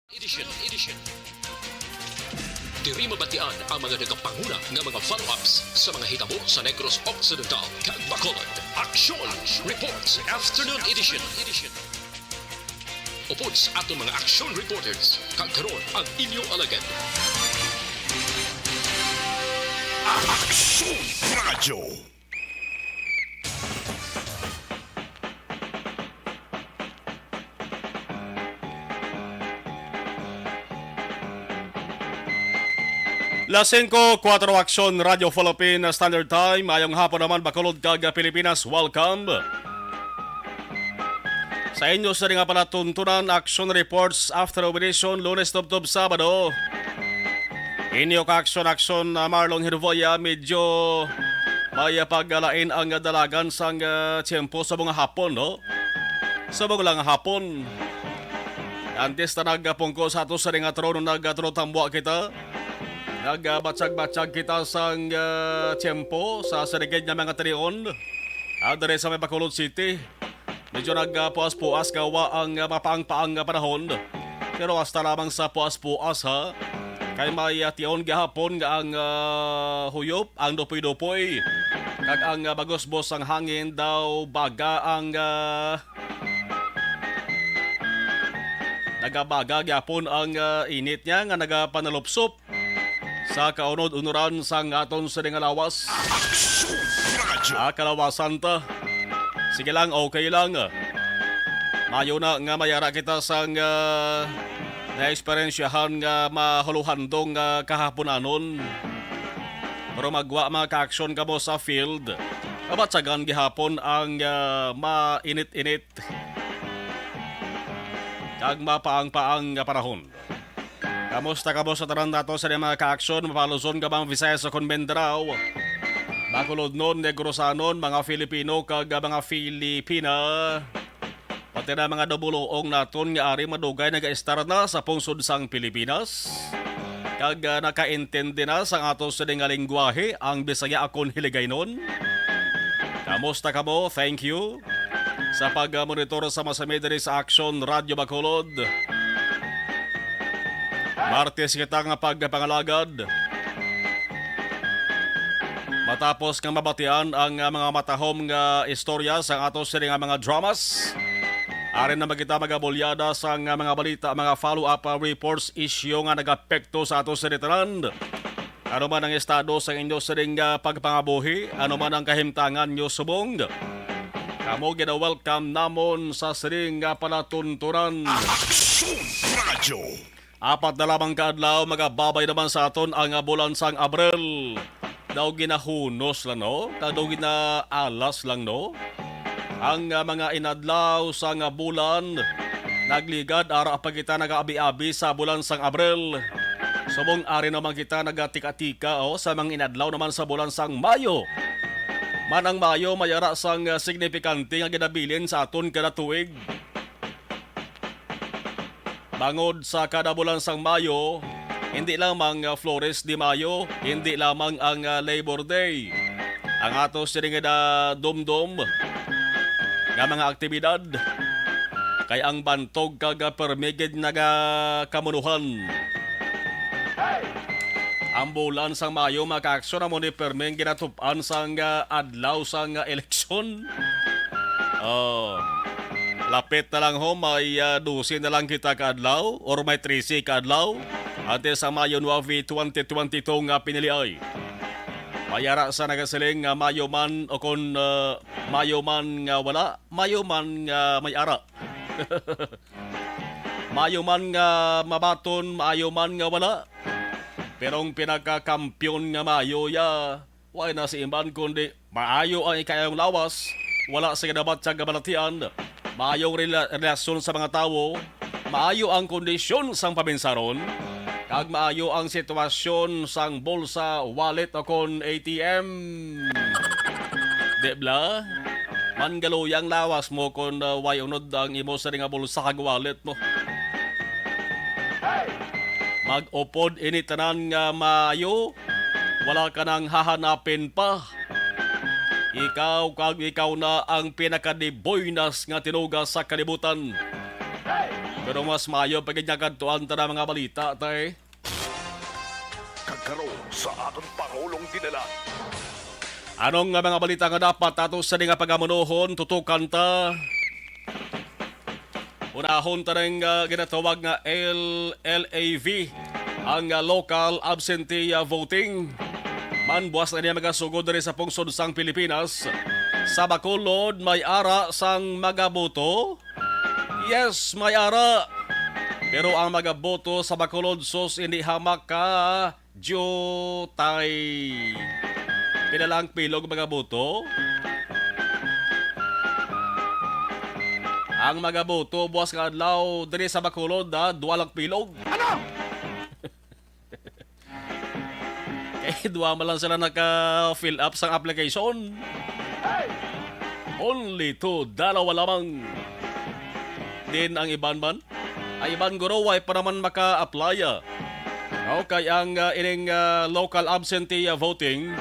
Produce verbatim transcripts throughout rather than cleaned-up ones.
Edition, edition. Diri mabatian ang mga nagapanguna nga mga follow-ups sa mga hitabo sa Negros Occidental kag Bacolod. Action Reports Afternoon Edition. Upod sa aton mga action reporters, kag karon ang inyo alagad. Action Radyo. Las singko, kuwatro, Aksyon, Radyo Philippine Standard Time. Maayong hapon naman, Bacolod kag Pilipinas. Welcome sa inyo sa nga palatuntunan, Action Reports After Edition, Lunes tubtob Sabado. Inyo ka Aksyon, Aksyon, ah, Marlon Herboya, medyo may, ah, paglain ang dalagan sang, ah, tiyempo sa mga hapon, no? Sa mga lang hapon. Antes na nagpungko sa ato sa ring trono, nagtrotambwa kita. Nagbatsag-batsag kita sang, ah, tiyempo sa sirigid nga mga tinion. Ah, diri sa may Bacolod City. Medyo nagpuas-puas gawa ang, ah, mapaang-paang nga panahon. Pero hasta lamang sa puas-puas, ha. Kay may, ah, tion gihapon nga ang, ah, huyop, ang dupoy-dupoy, kag ang, ah, bagosbos sang hangin daw baga ang, ah, nagabaga gyapon ang, ah, init niya nga nagapanalupsop sa kaunod-unuran sang aton sini nga lawas. Action Radyo. Ah, kalawasan ta. Sige lang, okay lang. Mayo na nga mayara kita sang, ah, naeksperyensyahan nga mahuluhandong nga kahaponanon. Pero magwa mga ka-aksyon kamo sa field. Mabatsagan gihapon ang, ah, mainit-init kag mapaang-paang nga panahon. Kamusta kamo sa tanan nato sa mga ka-aksyon, Mapaluson ka bang Visayas o kon Mindanao? Bacolodnon, Negrosanon, mga Filipino kag mga Filipina. Pati na mga dumuloong naton nga ari madugay nagaistar na sa pungsod sang Pilipinas. Kag, ah, nakaintindi na sang ato sini nga lingwahe, ang Bisaya akon Hiligaynon. Kamusta kamo? Thank you sa pag-monitor sa masami diri sa Action Radio Bacolod. Martes kita nga pagpangalagad. Matapos nga mabatian ang, ah, mga matahom nga istorya sa ato sini nga mga dramas, ari na man kita magabulyada sa nga mga balita, mga follow-up, ah, reports, isyu nga nagapekto sa ato sini tanan. Ano man ang estado sa inyo sining, ah, pagpangabuhi, ano man ang kahimtangan nyo subong, kamo gina-welcome namon sa sining, ah, palatuntunan. Action Radio. Apat na lamang ka adlaw, magababay naman sa aton ang, ah, bulan sang Abril. Daw ginahunos lang, no? Kag daw ginaalas lang, no? Ang, ah, mga inadlaw sang, ah, bulan nagligad, ara pa kita nagaabi-abi sa bulan sang Abril. Subong ari naman kita nagatika-tika, oh, sa mga inadlaw naman sa bulan sang Mayo. Man ang Mayo, may ara sang, ah, signifikante nga ginabilin sa aton kada tuig. Bangod sa kada bulan sang Mayo, hindi lamang, ah, Flores de Mayo, hindi lamang ang, ah, Labor Day, ang ato sining dumdom nga mga aktibidad, kay ang bantog kag, ah, permi gid nagakamunuhan. Ang bulan sang Mayo, mga ka-aksyon, amo ni permi ginatup-an sang, ah, adlaw sang, ah, eleksyon. Oh, lapit na lang ho, may, ah, dose na lang kita ka adlaw or may trese ka adlaw antes sa Mayo nuebe, twenty twenty-two nga piniliay. May ara sa nagasiling nga mayo man o kon, ah, mayo man nga wala, mayo man nga may ara. Mayo man nga mabaton, maayo man nga wala. Pero ang pinakakampiyon nga maayo ya, wala na si iman kundi maayo ang ikayang lawas, wala sa ginabatyag nga balatian, maayong rela-, relasyon sa mga tawo, maayo ang kondisyon sang paminsaron, kag maayo ang sitwasyon sang bulsa, wallet o kon A T M. Di bala? Man galuyang lawas mo kon, uh, way unod ang imo sa nga bulsa kag wallet mo. Mag-upod ini tanan nga maayo, wala ka nang hahanapin pa. Ikaw kag ikaw na ang pinakadiboynas nga tinuga sa kalibutan. Pero mas maayo pa gid nga kadtuan ta na mga balita, tay. Kag karon sa aton Pangulong Dinala. Anong nga mga balita nga dapat ato sa nga pagamunuhon, tutukan ta? Unahon ta ning, ah, ginatawag nga L L A V, ang, ah, local absentee, ah, voting. Man, buwas na niya magasugod diri sa pungsod sang Pilipinas. Sa Bacolod, may ara sang magaboto? Yes, may ara. Pero ang magaboto sa Bacolod, sus, hindi hamak ka jutay. Pila lang pilog magaboto? Ang magaboto buwas nga adlaw diri sa Bacolod, ah, duha lang pilog. Ano? Kay duha man lang sila naka-fill up sang application. Only two, dalawa lamang. Din ang iban man. Ang iban guro, way pa naman maka-apply, ah. Okay, ang, ah, ining, ah, local absentee, ah, voting,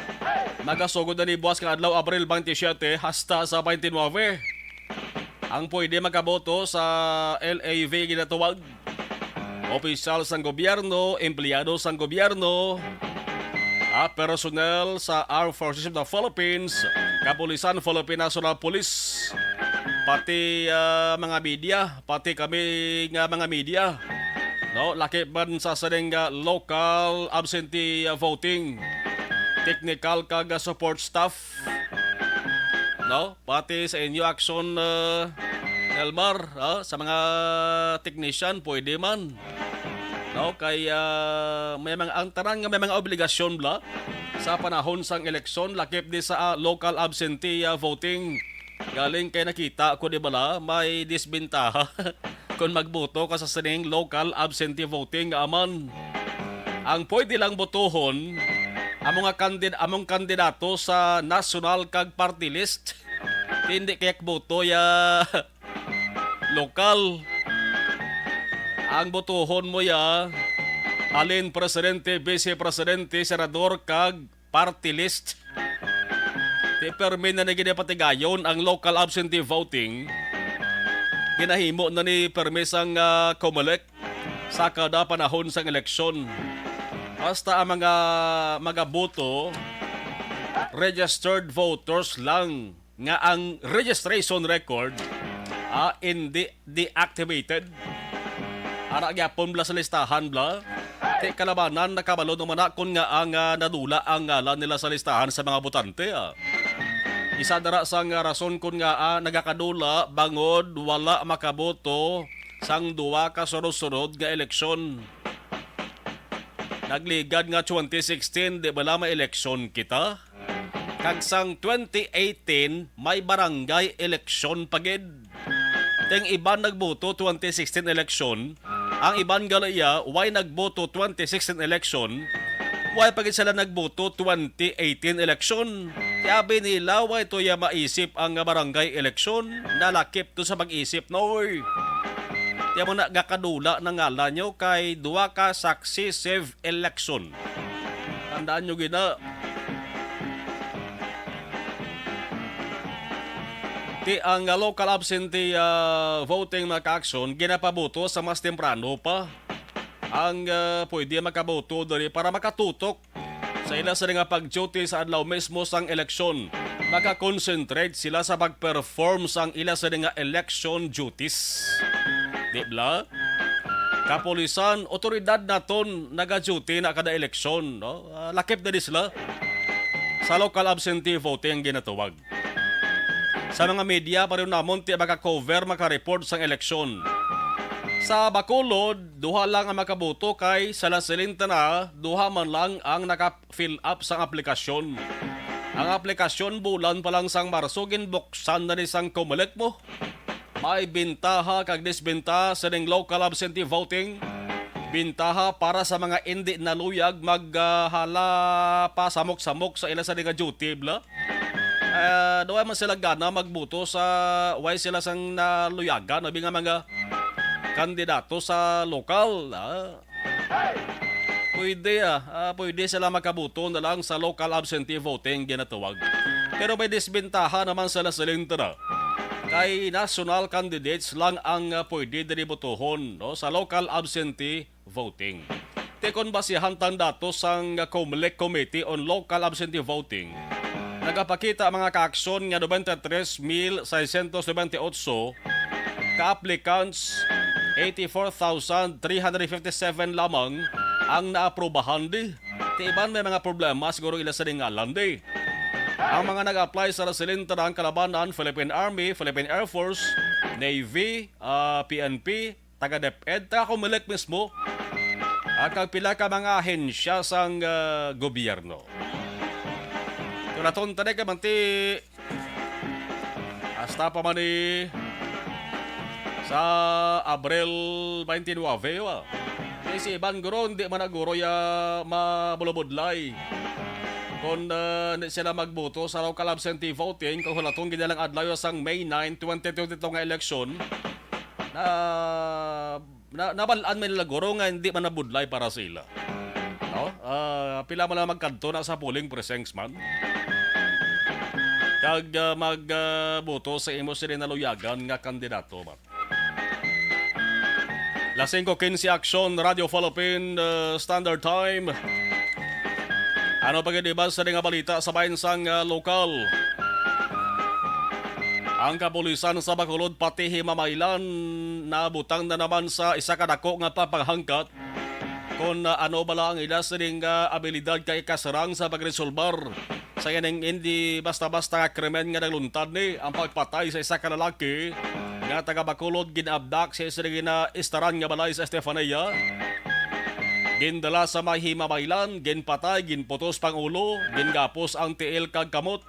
magasugod na ni buwas nga adlaw, Abril twenty-seven, hasta sa twenty-nine. Ang pwede makaboto sa L A V ginatawag, opisyal sang gobyerno, empleyado sang gobyerno, ah, personnel sa Armed Forces of the Philippines, Kapulisan, Philippine National Police, pati, ah, mga media, pati kami nga mga media, no, lakip man sa sining, ah, local absentee, ah, voting, technical kag, ah, support staff, no? Pati sa inyo, Action, ah, Elmar, ah, sa mga technician, pwede man. No? Kay, ah, may mga, ang tanan nga may mga obligasyon bala sa panahon sang eleksyon, lakip di sa, ah, local absentee, ah, voting. Galing kay nakita ko, di bala, may disbentaha kung magboto ka sa sining local absentee voting nga aman. Ang pwede lang botohon, amo nga kandid-, among kandidato sa national kag party list. Hindi kaya boto ya lokal. Ang botohon mo ya, halin presidente, vice presidente, senador, kag party list. Ti permi na ni gid patigayon ang local absentee voting. Ginahimo na ni permi sang, ah, Comelec sa kada panahon sang eleksyon. Hasta ang mga magaboto, registered voters lang nga ang registration record, ah, hindi deactivated. Ara gyapon bala sa listahan bala. Ti kalabanan, nakabalo naman na kon ngaa nga nadula ang ngalan nila sa listahan sa mga botante, ah. Isa dara sang rason kon ngaa nagakadula bangod wala makaboto sang duha ka sunod-sunod nga eleksyon. Nagligad nga twenty sixteen, di bala may eleksyon kita? Kag sang twenty eighteen, may barangay eleksyon pa gid. Ting iban nagboto twenty sixteen eleksyon, ang iban gali iya way nagboto twenty sixteen eleksyon, way pa gid sila nagboto twenty eighteen eleksyon. Ti abi nila, way to ya maisip ang barangay eleksyon, nalakip to sa pag-isip, no, oy. Ti amo na, gakadula na ngalan nyo kay duha ka successive election. Tandaan nyo gina. Ti ang, ah, local absentee, ah, voting, mga ka-aksyon, ginapaboto sa mas temprano pa. Ang, ah, pwede makaboto diri para makatutok sa ila sini nga pag-duty sa adlaw mismo sang eleksyon. Maka-concentrate sila sa pag-perform sang ila sini nga election duties. Di bala? Kapulisan, otoridad naton naga-duty na kada eleksyon, no? Ah, lakip na di sila. Sa local absentee voting ang ginatawag. Sa mga media, pareho namon ti maka-cover, maka-report sang eleksyon. Sa Bacolod, duha lang ang makaboto kay sa Las Veinte na, duha man lang ang naka-fill up sang aplikasyon. Ang aplikasyon bulan pa lang sang Marso, ginbuksan na ni sang Comelec mo. May bintaha kag disbintaha sining local absentee voting. Bintaha para sa mga indi naluyag mag, ah, hala pa samok-samok sa ila sa nga duty, bala. Ah, duha man sila gana magboto sa way sila sang naluyagan, abi nga mga kandidato sa lokal, ah. Pwede, ah, ah, pwede sila makaboto na lang sa local absentee voting ginatawag. Pero may disbentaha naman sila sa lintana. ay national candidates lang ang, ah, pwede diri botohon, no, sa local absentee voting. Ti kon basihan tang datos sang Comelec Committee on Local Absentee Voting, nagapakita ang mga kaaksyon nga noventa y tres mil seiscientos noventa y ocho ka applicants, eighty-four thousand three hundred fifty-seven lamang ang naaprubahan di. Ti iban may mga problema siguro ila sa ngalan di. Ang mga nag-apply sa Resilintang Kalabanan, Philippine Army, Philippine Air Force, Navy, ah, P N P, taga DepEd, taga Comelec mismo, ah, kag pila ka mga ahensya sang, ah, gobyerno. Tulaton ta ni kamanti hasta pa man ni sa Abril twenty-nine, wa. Kay si Ivan Guro, di man na guro ya mabulabudlay. Kung, ah, di sila magboto sa local absentee voting, kung hulaton gid lang adlaw sang May nine, twenty twenty-two nga eleksyon, na, na, nabal-an man nila guro nga hindi man nabudlay para sa ila. No? Ah, pila man lang magkadto na sa polling precincts man. Kag, ah, mag, ah, boto sa imo sila naluyagan nga kandidato man. Las singko quince Aksyon, Radyo Philippine, uh, Standard Time. Ano pa gid iban sa nga balita sa bahin sang, uh, lokal? Ang kapulisan sa Bacolod pati Himamaylan nabutang na naman sa isa ka dako nga paghangkat kon, uh, ano bala ang ila sining, uh, abilidad kay kasarang sa pagresolbar sa ining hindi basta-basta nga krimen nga nagluntad ni ang pagpatay sa isa ka lalaki nga taga Bacolod, gin-abduct sa isa nga ginaistaran nga balay sa Estefanía. Gindala sa may Himamaylan, ginpatay, ginputos pang ulo, gingapos ang tiil kag kamot.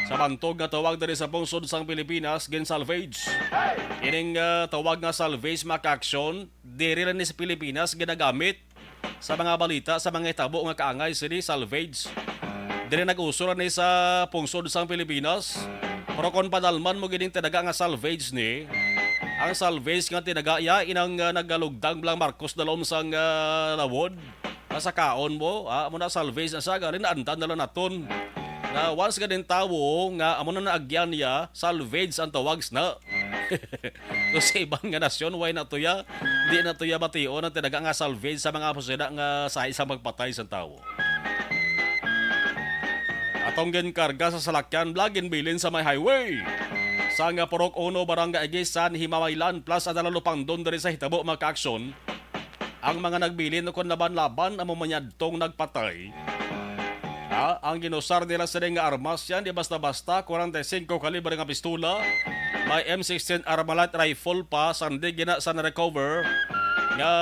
Sa bantog nga tawag diri sa pungsod sang Pilipinas, gin-salvage. Ining, ah, tawag nga salvage, mga kaaksyon, diri lang ni sa Pilipinas ginagamit sa mga balita sa mga hitabo nga kaangay sini salvage. Diri nag-uso ra ni sa pungsod sang Pilipinas. Pero kon padalman mo gining tinaga nga salvage ni, ang salvage nga tinaga ya inang, ah, nagalugdang lang Marcos dalom sang, ah, lawod. Sa kaon mo, ah, amo na salvage na siya, galing naandan na lang naton. Na once ganing tawo nga amo na naagyan niya, salvage ang tawag na. So, sa iban nga nasyon, why na tuya? Di na tuya bation ang tinaga nga salvage sa mga pusida nga sahi sa magpatay sa tawo. Atong ginkarga sa salakyan, bla, ginbilin sa may highway. Sa nga Purok Uno, Barangay Agisan, Himamaylan, plus ang Dalalupangdon diri sa hitabo, mga kaaksyon. Ang mga nagbilin ukon laban-laban amo man yadtong nagpatay. Ha? Ang ginusar nila sini nga armas yan, di basta-basta, forty-five kalibre nga pistola, may M sixteen Armalite rifle pa, sandi gina sa na-recover nga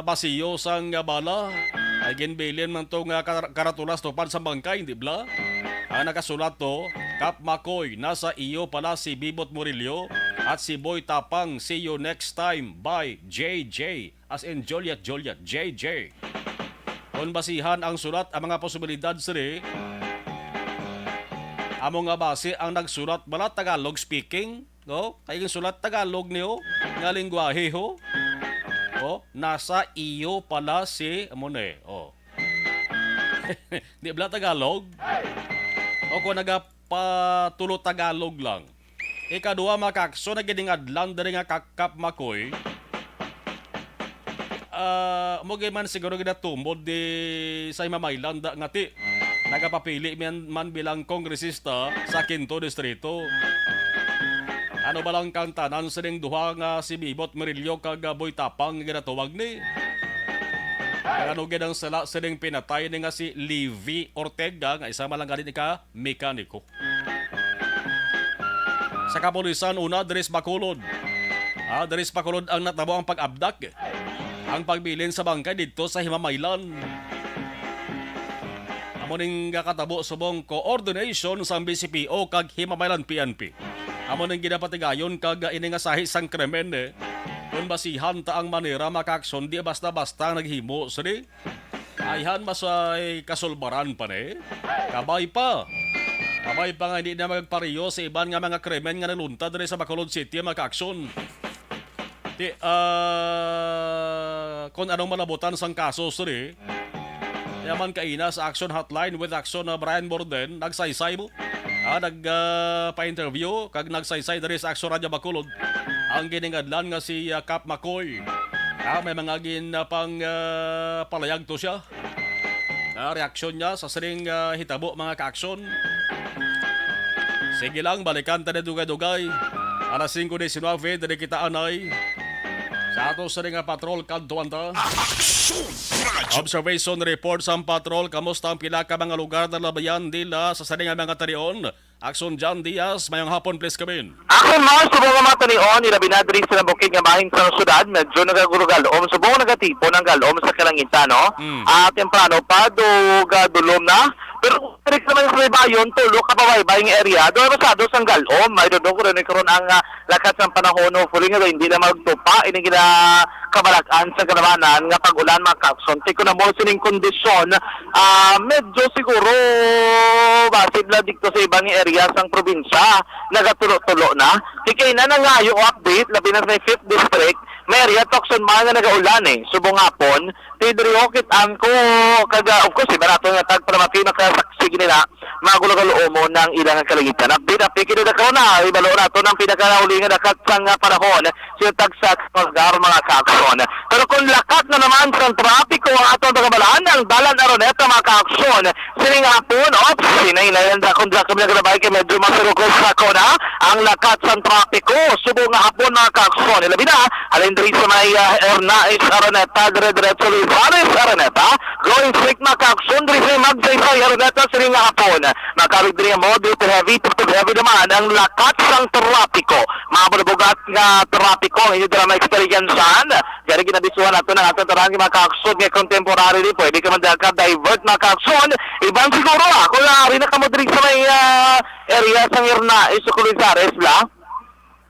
basiyo sang nga bala. Ay ginbilin man to nga kar-, karatulas tupad sa bangkay, di bla? Ang nakasulat to, "Kap Makoy, nasa iyo pala si Bibot Murillo at si Boy Tapang. See you next time. Bye, J J." As in Juliet, Juliet, J J. Kung basihan ang sulat, ang mga posibilidad sini, amo nga basi ang nagsulat bala Tagalog speaking, no? Kay ang sulat Tagalog niyo nga lingwahe, ho. Oh, nasa iyo pala si, amo na eh, oh. Di bala Tagalog? O kung nagapatulo Tagalog lang. Ikaduha, mga kaaksyon, nga giningadlan diri nga Kap Makoy. Ah, mo gid man siguro ginatumod di sa Himamaylan da nga ti nagapapili man, man bilang kongresista sa Quinto Distrito. Ano ba lang kang tanan sining duha nga si Bibot Murillo kag, ah, Boy Tapang nga ginatawag ni? Kag ano gid ang sala sining pinatay ni nga si Levi Ortega nga isa man lang gani ka mekaniko? Sa kapulisan, una, diri sa Bacolod. Ah, diri sa Bacolod ang natabo ang pag-abdak. Ang pagbilin sa bangkay didto sa Himamaylan. Amo ning gakatabo subong coordination sang B C P O kag Himamaylan P N P. Amo ning ginapatigayon kag ini nga sahi sang krimen, eh. Kung basihan ta ang manera makaaksyon, di basta-basta ang naghimo, sini. Ayhan, masay kasulbaran pa ni. Kabay pa. Kabay pa nga hindi na magpareho sa iban nga mga krimen nga naluntad diri sa Bacolod City, mga kaaksyon. Ti, ah, kung anong malabutan sang kaso, sini. Yaman kaina sa Action Hotline with Action na Brian Borden, nagsaysay mo. Ah, nag, ah, pa-interview kag nagsaysay diri sa Aksyon Radyo Bacolod ang giningadlan nga si, ah, Kap McCoy. Ah, may mga gin, ah, pang, ah, palayag to siya. Ah, reaksyon niya sa sining, ah, hitabo, mga kaaksyon. Sige lang, balikan ta ni dugay-dugay. Alas singko diecinuebe, diri kita anay. Sa ato sining nga patrol, kadtuan ta. Aksyon Radyo. Observation report sa patrol. Kamusta ang pila ka mga lugar na labayan nila sa sining nga mga talion? Aksyon John Diaz, mayong hapon, please come in. Aksyon, Mars, subong nga mga talion, ilabi na diri sa bukid nga bahin sa syudad, medyo nagagurugalom, subong nagatipon ang galom sa kalangitan, no? Mm. Ah, temprano pa, do gadulom na. Pero diri sa may subaybayon, tulo ka pabaybay nga area, do pasado sang galom, may dudok rin karon ang, ah, lakat sang panahon, hopefully nga hindi na magtupa ini ginakabalag-an sa kalabanan nga pag-ulan, mga kaaksyon. Kay kung amo sining kondisyon, ah, medyo siguro basin lang dito sa ibang area sang probinsya, nagatulo-tulo na. Kay kay na nangayo update, labi na sa may fifth district, may area tukson man nga nagaulan eh. Subong hapon, Ti diri, oh, kit-an ko, kag, ah, of course, iba nato nga tagpalamati, makasaksi gini na, magulo-gulo mo nang ilang kalangitan. Update, update, kita na karon na, ibalo nato ng pinakauli nga dakat sang, ah, panahon, sa tag sa lugar, mga kaaksyon. Pero kung lakat na naman sang trapiko ang atong pagkabalaan, ang Dalan Araneta, mga kaaksyon, sining hapon, ops, sinay na yan, dakong dakong nagrabay kay medyo masurukos sa kona ang lakat sang trapiko. Subong nga hapon, mga kaaksyon, ilabi na, Halin diri sa may, ah, Ernais Araneta, dire-diretso Lizares Araneta. Going straight, mga kaaksyon, diri sa may Magsaysay Araneta, sining nga hapon. Makabig diri ang moderate to heavy, to heavy naman ang lakat sang trapiko. Mga bugat nga trapiko ang inyo dira ma-experiencean. Gani ginabisuhan nato ng atong tanan, mga kaaksyon, nga kung temporarily, pwede ka man ka divert, mga kaaksyon. Iban siguro, ah, kung ari na ka mo diri sa may, ah, area sang Ernais o Lizares, la.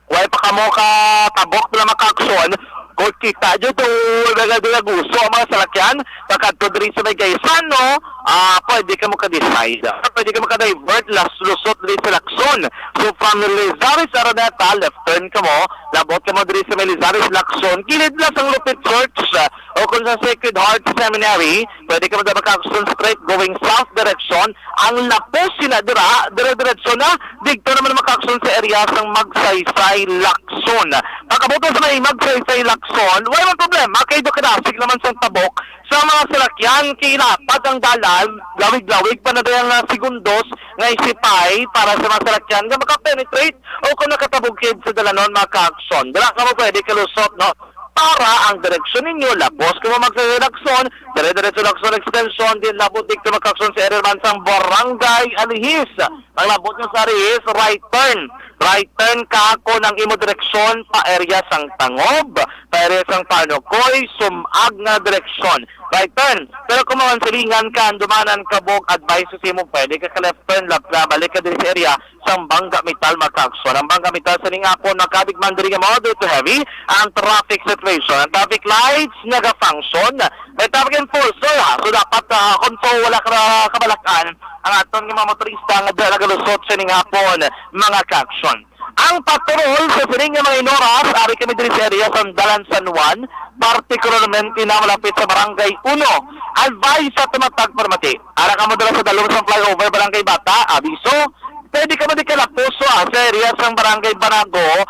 Way pa kamo ka tabok na mga kaaksyon, kung kita jud to, nagadaguso ang mga salakyan, pagkadto diri sa may Gaisano, ah, pwede kamo ka-decide. Pwede kamo ka-divert, las-, lusot diri sa Lacson. So, from Lizares Araneta, left turn kamo, labot kamo diri sa may Lizares Lacson, kilid lang sang Lupit Church, ah, o kung sa Sacred Heart Seminary, pwede kamo dapat ka-action straight going south direction. Ang lapos sina dira, dire-diretso na, dito naman makakson sa area sang Magsaysay Lacson. Pagkabot sa may Magsaysay Lacson, wala man problema, kay do kadasig naman sang tabok sa mga salakyan, kay lapad ang dalan, lawig-lawig pa na dayang, ah, segundos nga isipay para sa mga salakyan nga makapenetrate o kung nakatabugkid sa dalanon, mga kaaksyon. Dira kamo pwede kalusot, no? Para ang direksyon ninyo, labos kamo Magsaysay Lacson, dire-diretso Lacson Extension, din labot dito makakson sa area man sang Barangay Alihis. Ang labot nyo sa Alihis, right turn. Right turn ka kung ang imo direksyon pa area sang Tangob, pa area sang Panukoy, sumag nga direksyon. Right turn. Pero kung mamansilingan ka, andumanan ka, bog, advice ko sa imo, pwede ka ka left turn, lap-, balik ka diri sa area sang Bangga Metal, mga kaaksyon. Ang Bangga Metal sa ning hapon, makabig man diri nga moderate to heavy ang traffic situation. Ang traffic lights naga-function. May traffic enforcer, ha? So, dapat, ah, kung so, wala ka na kabalakan, ang aton nga mga motorista nga dala nagalusot sa ning hapon, mga kaaksyon. Ang patrol sa sining nga mga inoras, ari kami diri sa area sa Dalan San Juan, partikularmente na malapit sa Barangay Uno. Advice sa tumatag permati. Ara kamo dala sa dalom sa flyover, Barangay Bata, abiso, pwede kamo di kalapuso, ah, sa area sang Barangay Banago.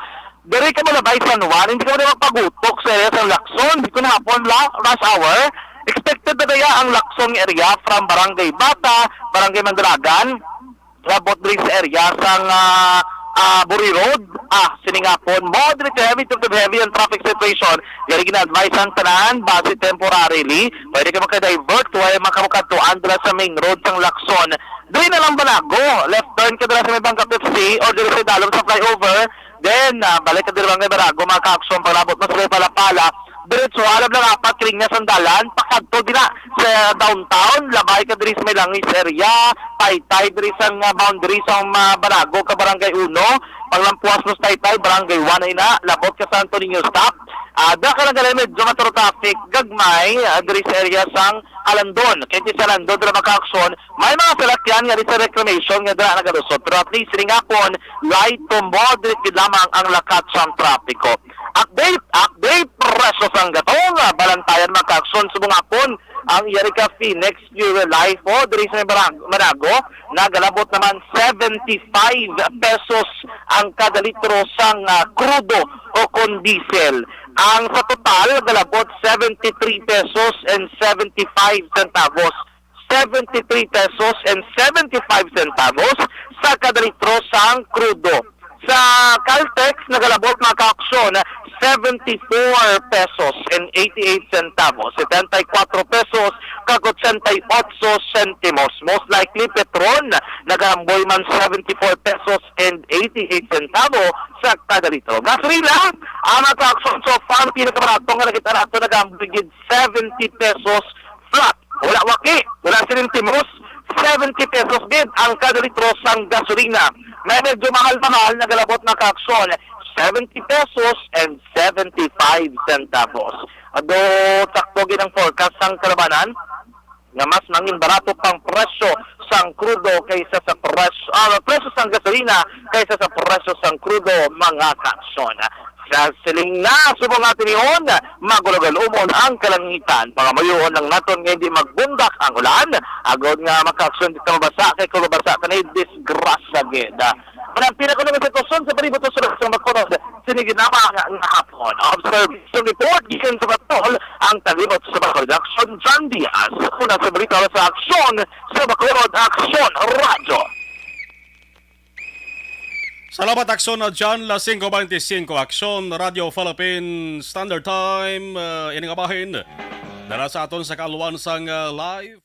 Diri kamo labay San Juan, hindi kamo di magpagutok sa area sang Lacson. Kung hapon la, rush hour, expected na kaya ang Lacson area from Barangay Bata, Barangay Mandalagan, labot diri sa area sang, ah, ah, Buri Road. Ah, sining hapon, moderate to heavy to heavy ang traffic situation. Gani gina-advise ang tanan, base temporarily. Pwede ka maka-divert, way makamukadtuan dira sa main road sang Lacson. Diri na lang Banago, left turn ka dira sa may Bangka Pepsi or diri sa dalom sa flyover. Then, ah, balik ka diri Barangay Banago, mga kaaksyon, paglabot mo sa may Palapala. Diretso, alam lang apat, kiling na sandalan, pakadto dira sa downtown, labay ka diri sa may Langis area, taytay diri sa nga boundary sa, ah, Banago ka Barangay Uno, paglampuas mo sa taytay, Barangay One na ina, labot ka Santo Niño stop. Ah, da ka lang gali, medyo maturo traffic, gagmay, ah, diri sa area sang Alandon. Kay sa Alandon, dira makaaksyon, may mga salakyan nga di sa reclamation nga dira nagalusot. Pero at least, ring hapon, light to moderate gid lamang ang lakat sang trapiko. Update, update, preso sang gatong, ah, balantayan, mga kaaksyon, subong hapon, Ang Erica Phoenix Pure Life o diri sa Barag-, Manago, nagalabot naman seventy-five pesos ang kada litro sang, ah, krudo o kon diesel. Ang sa total, galabot seventy-three pesos and seventy-five centavos. Seventy-three pesos and seventy-five centavos sa kada litro sang krudo. Sa Caltex, nagalabot, mga kaaksyon, seventy-four pesos and eighty-eight centavos, setenta y cuatro pesos kag ochenta y ocho sentimos. Most likely, Petron, nagahamboy man seventy-four pesos and eighty-eight centavo sa kada litro. Gasolina, ang, mga kaaksyon, so far, ang pinakamarato nga nakita nato, nagahamboy gid seventy pesos flat. Wala waki, wala sentimos, seventy pesos gid ang kada litro sang gasolina. May medyo mahal-mahal, nagalabot, mga kaaksyon, seventy pesos and seventy-five centavos. Ado, sakto gid ang forecast sang kalabanan nga mas mangin barato pang presyo sang krudo kaysa sa presyo, ah, presyo sang gasolina kaysa sa presyo sang krudo, mga kaaksyon. Sa siling na, subong nga tinihon, magulogal-umon ang kalangitan. Pangamuyoon lang naton nga hindi magbundak ang ulan, agod nga makaaksyon di ta mabasa, kay kung mabasa ta ni, disgrasya gid. Ang pinakaulo nga sitwasyon sa palibot sa sulod sa Bacolod, sini ginama nga, nga hapon. Observation report gikan sa Batol, ang taglibot sa Bacolod Action, John Diaz. Una sa balita sa Aksyon, sa Bacolod Action Radyo. Salamat, Aksyon na John, las singko beintisinko, Aksyon Radio Philippine Standard Time, uh, ini nga bahin. Dala sa aton sa kaaluan sang, uh, live.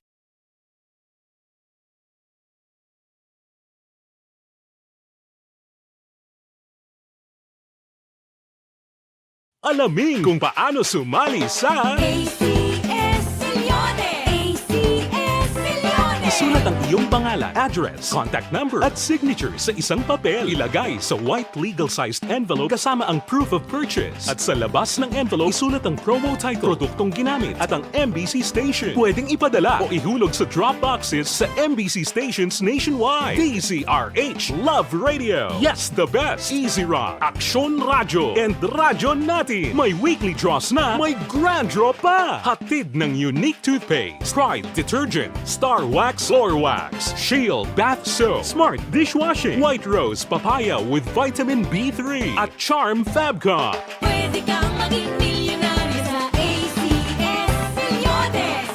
Alaming kung paano sumali sa A C S Millones. A C S Millones. Isulat ang iyong pangalan, address, contact number, at signature sa isang papel. Ilagay sa white legal-sized envelope kasama ang proof of purchase. At sa labas ng envelope, isulat ang promo title, produktong ginamit, at ang M B C station. Pwedeng ipadala o ihulog sa drop boxes sa M B C stations nationwide. D Z R H, Love Radio. Yes, the best. Easy Rock, Aksyon Radyo, and Radyo Natin. May weekly draws na, may grand draw pa. Hatid ng Unique Toothpaste, Pride Detergent, Star Wax Floor Wax, Shield Bath Soap, Smart Dishwashing, White Rose Papaya with Vitamin B three, at Charm Fabcon. Pwede kang maging milyonaryo sa A C S Millones.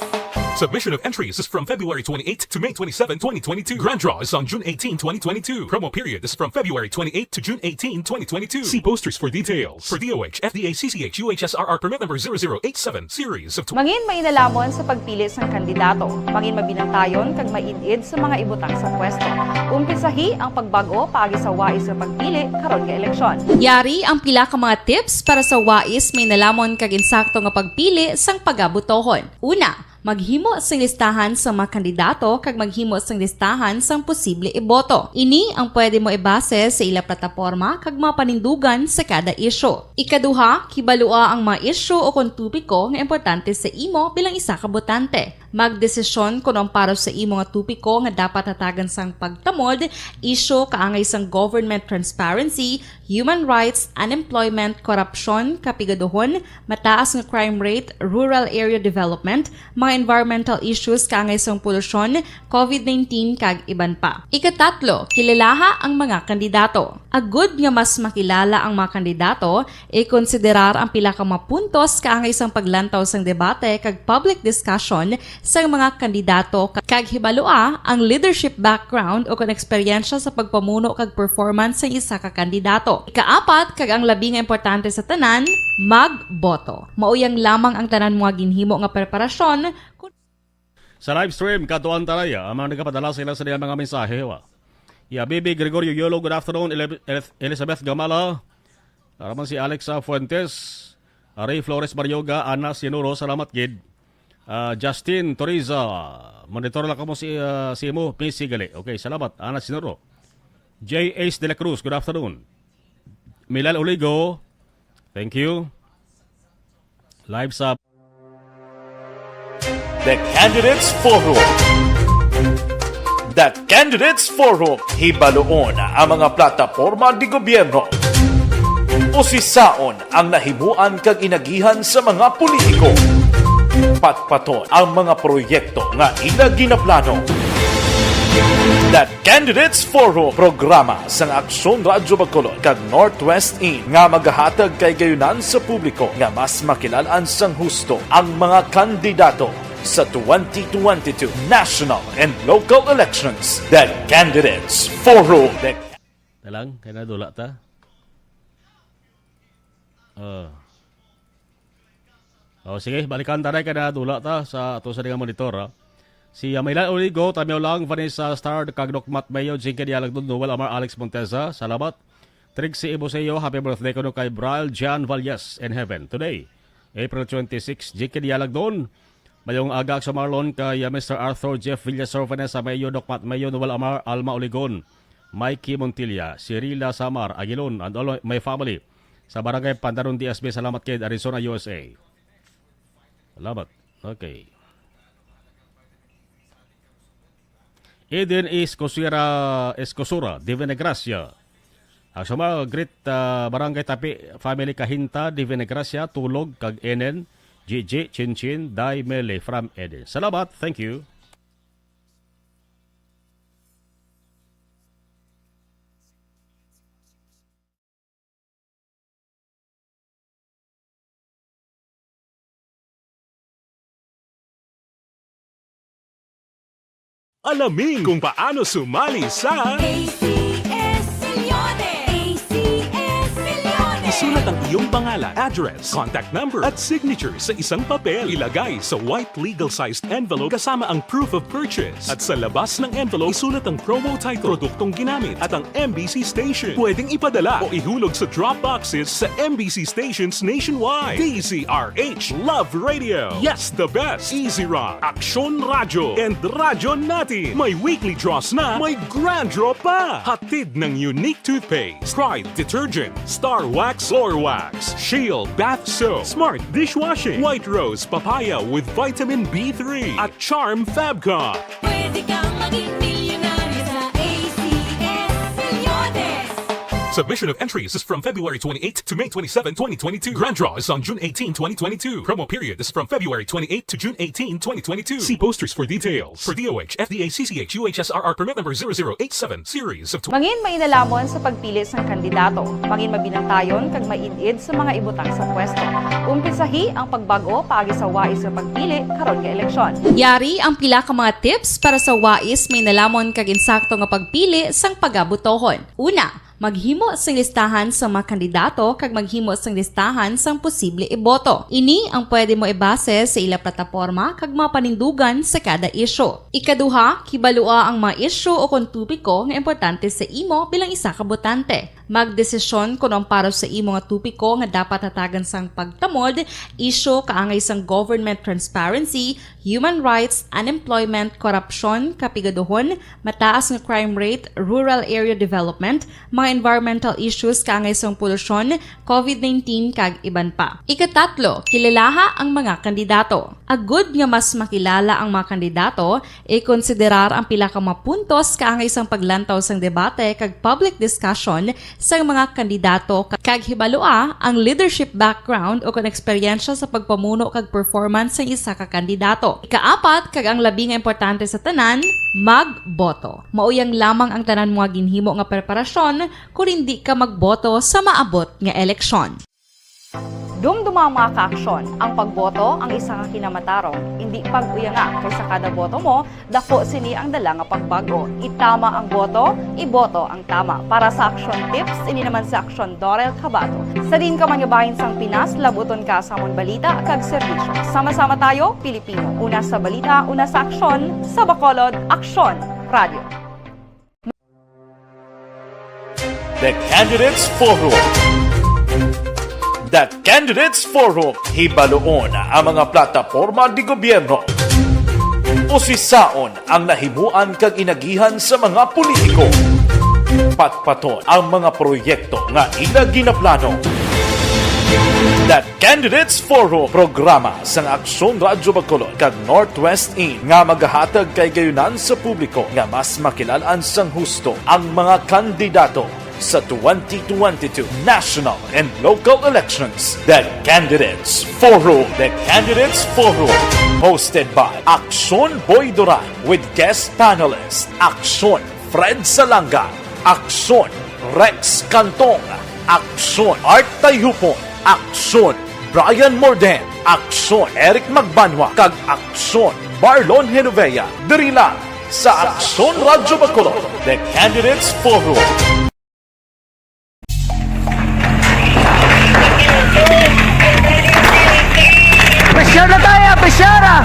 Submission of entries is from February twenty-eighth to May twenty-seven, twenty twenty-two. Grand draw is on June eighteen, twenty twenty-two. Promo period is from February twenty-eighth to June eighteen, twenty twenty-two. See posters for details. For D O H, F D A, C C H, U H S R R permit number zero zero eight seven, series of tw- Mangin mainalomon sa pagpili sang kandidato. Mangin mabinantayon kag maid-id sa mga ibutang sa pwesto. Umpisahi ang pagbag-o paagi sa wais nga pagpili karon nga eleksyon. Yari ang pila ka mga tips para sa wais, mainalomon kag insakto nga pagpili sang pagabotohon. Una, maghimo sing listahan sa mga kandidato kag maghimo sing listahan sang posible iboto. Ini ang pwede mo ibase sa ila plataporma kag mga panindugan sa kada isyu. Ikaduha, kibalua ang mga isyu o kon topiko nga importante sa imo bilang isa ka botante. Magdesisyon kon ang para sa imo nga topiko nga dapat hatagan sang pagtamod, isyu kaangay sang government transparency, human rights, unemployment, korupsyon, kapigaduhon, mataas nga crime rate, rural area development, mga environmental issues kaangay sang polusyon, covid nineteen, kag iban pa. Ikatatlo, kilalaha ang mga kandidato. Agud nga mas makilala ang mga kandidato, ikonsiderar ang pila ka mga puntos kaangay sang paglantaw sang debate kag public discussion sang mga kandidato ka-, kag hibalua ang leadership background o kon eksperyensya sa pagpamuno kag performance sang isa ka kandidato. Ikaapat, kag ang labi nga importante sa tanan, magboto. Mao yang lamang ang tanan mga ginhimo nga preparasyon. Sa live stream, kadtuan ta na ya ang mga nagapadala sila sa ilang mga mensahe, wa? Ya, Bibi Gregorio Yolo, good afternoon. Ele-, Ele-, Elizabeth Gamala, ara man si Alexa Fuentes, Ray Flores Baryoga, Ana Sinuro, salamat gid. Ah, Justin Toriza, monitor lang kamo si, ah, si imo, P C gali. Okay, salamat, Ana Sinuro. J Ace de la Cruz, good afternoon. Milal Oligo, thank you. Live sa The Candidates Forum. The Candidates Forum, hibaluon ang mga plataporma de gobyerno. Usisaon ang nahimuan kag inagihan sa mga politiko. Patpaton ang mga proyekto nga ila ginaplano. The Candidates Forum, programa sang Aksyon Radyo Bacolod kag Northwest In nga magahatag kay gayunan sa publiko nga mas makilal-an sang husto ang mga kandidato sa twenty twenty-two national and local elections. The Candidates Forum. The Talang, kay nadula ta. Oh. Oh, sige, balikan ta na kay nadula ta sa ato sa nga monitor, ha. Si Amila Oligo, Tamyo Lang, Vanessa Star, kag Dokmat Mayo, Jinky Dialagdon, Noel Amar, Alex Monteza, salamat. Trixie Ibuseo, happy birthday kuno kay Brian Jan Valles in heaven today, April twenty-six. Jinky Dialagdon, mayong aga sa Marlon kay, uh, Mister Arthur Jeff Villasor, Vanessa Mayo, Dokmat Mayo, Noel Amar, Alma Oligon, Mikey Montilla, Cirila Samar Aguilon, and all my family sa Barangay Pandaron D S B. Salamat kay Arizona, U S A. Salamat. Okay. Eden Escosura, Escosura, Divina Gracia. Ang sa mga great, ah, Barangay Tapi family Kahinta, Divina Gracia, Tulog, kag Enen, Gigi, Chinchin, Day, Mele from Eden. Salamat. Thank you. Alamin kung paano sumali sa A C S Millones. A C S Millones. Isulat ang iyong pangalan, address, contact number, at signature sa isang papel. Ilagay sa white legal-sized envelope kasama ang proof of purchase. At sa labas ng envelope, isulat ang promo title, produktong ginamit, at ang M B C station. Pwedeng ipadala o ihulog sa drop boxes sa M B C stations nationwide. D Z R H Love Radio. Yes, the best. Easy Rock, Aksyon Radyo, and Radyo Natin. May weekly draws na, may grand draw pa. Hatid ng Unique Toothpaste, Pride Detergent, Star Wax, Floor Wax, Shield Bath Soap, Smart Dishwashing, White Rose Papaya with Vitamin B three, at Charm Fabcon. Pwede kang maging milyonaryo sa A C S Milyones. Submission of entries is from February twenty-eighth to May twenty-seven, twenty twenty-two. Grand draw is on June eighteen, twenty twenty-two. Promo period is from February twenty-eighth to June eighteen, twenty twenty-two. See posters for details. For D O H, F D A, C C H, U H S R R permit number zero zero eight seven, series of tw- Mangin mainalamon sa pagpili sang kandidato. Mangin mabinantayon kag maid-id sa mga ibutang sa pwesto. Umpisahi ang pagbag-o paagi sa wais nga pagpili karon nga eleksyon. Yari ang pila ka mga tips para sa wais mainalamon kag insakto nga pagpili sang pagabutohon. Una, maghimo sing listahan sa mga kandidato kag maghimo sing listahan sang posible iboto. Ini ang pwede mo ibase sa ila plataporma kag mga panindugan sa kada isyu. Ikaduha, kibalua ang mga isyu o kon topiko nga importante sa imo bilang isa ka botante. Magdesisyon kon ang para sa imo nga topiko nga dapat hatagan sang pagtamod, isyu kaangay sang government transparency, human rights, unemployment, korupsyon, kapigaduhon, mataas nga crime rate, rural area development, mga environmental issues kaangay sang polusyon, covid nineteen, kag iban pa. Ikatatlo, kilalaha ang mga kandidato. Agud nga mas makilala ang mga kandidato, ikonsiderar ang pila ka mga puntos kaangay sang paglantaw sang debate kag public discussion sang mga kandidato, kag hibalua ang leadership background o kon eksperyensya sa pagpamuno kag performance sang isa ka kandidato. Ikaapat, kag ang labi nga importante sa tanan, magboto. Mauyang lamang ang tanan mga ginhimo nga preparasyon kon indi ka magboto sa maabot nga eleksyon. Dumduma, mga kaaksyon, ang pagboto ang isa ka kinamatarong. Indi pag-uyanga, kay sa kada boto mo, daku sini ang dala nga pagbag-o. Itama ang boto, iboto ang tama. Para sa Aksyon Tips, ini naman si Aksyon Dorel Cabato. Sa diin ka man nga bahin sang Pinas, labuton ka sa amon balita kag serbisyo. Sama-sama tayo, Pilipino. Una sa balita, una sa aksyon, sa Bacolod, Aksyon Radio. The Candidates Forum. The Candidates Forum, hibaluon ang mga plataporma de gobyerno. Usisaon ang nahimuan kag inagihan sa mga politiko. Patpaton ang mga proyekto nga ila ginaplano. The Candidates Forum, programa sang Aksyon Radyo Bacolod kag Northwest In nga magahatag kay gayunan sa publiko nga mas makilal-an sang husto ang mga kandidato Sa twenty twenty-two national and local elections, the Candidates Forum. The Candidates Forum, hosted by Aksyon Boy Duran with guest panelist Aksyon Fred Salanga, Aksyon Rex Cantong, Aksyon Art Tayupon, Aksyon Brian Morden, Aksyon Eric Magbanwa, kag Aksyon Marlon Genovea. Diri lang sa Aksyon Radyo Bacolod, The Candidates Forum. Presyar na tayo, presyar ah!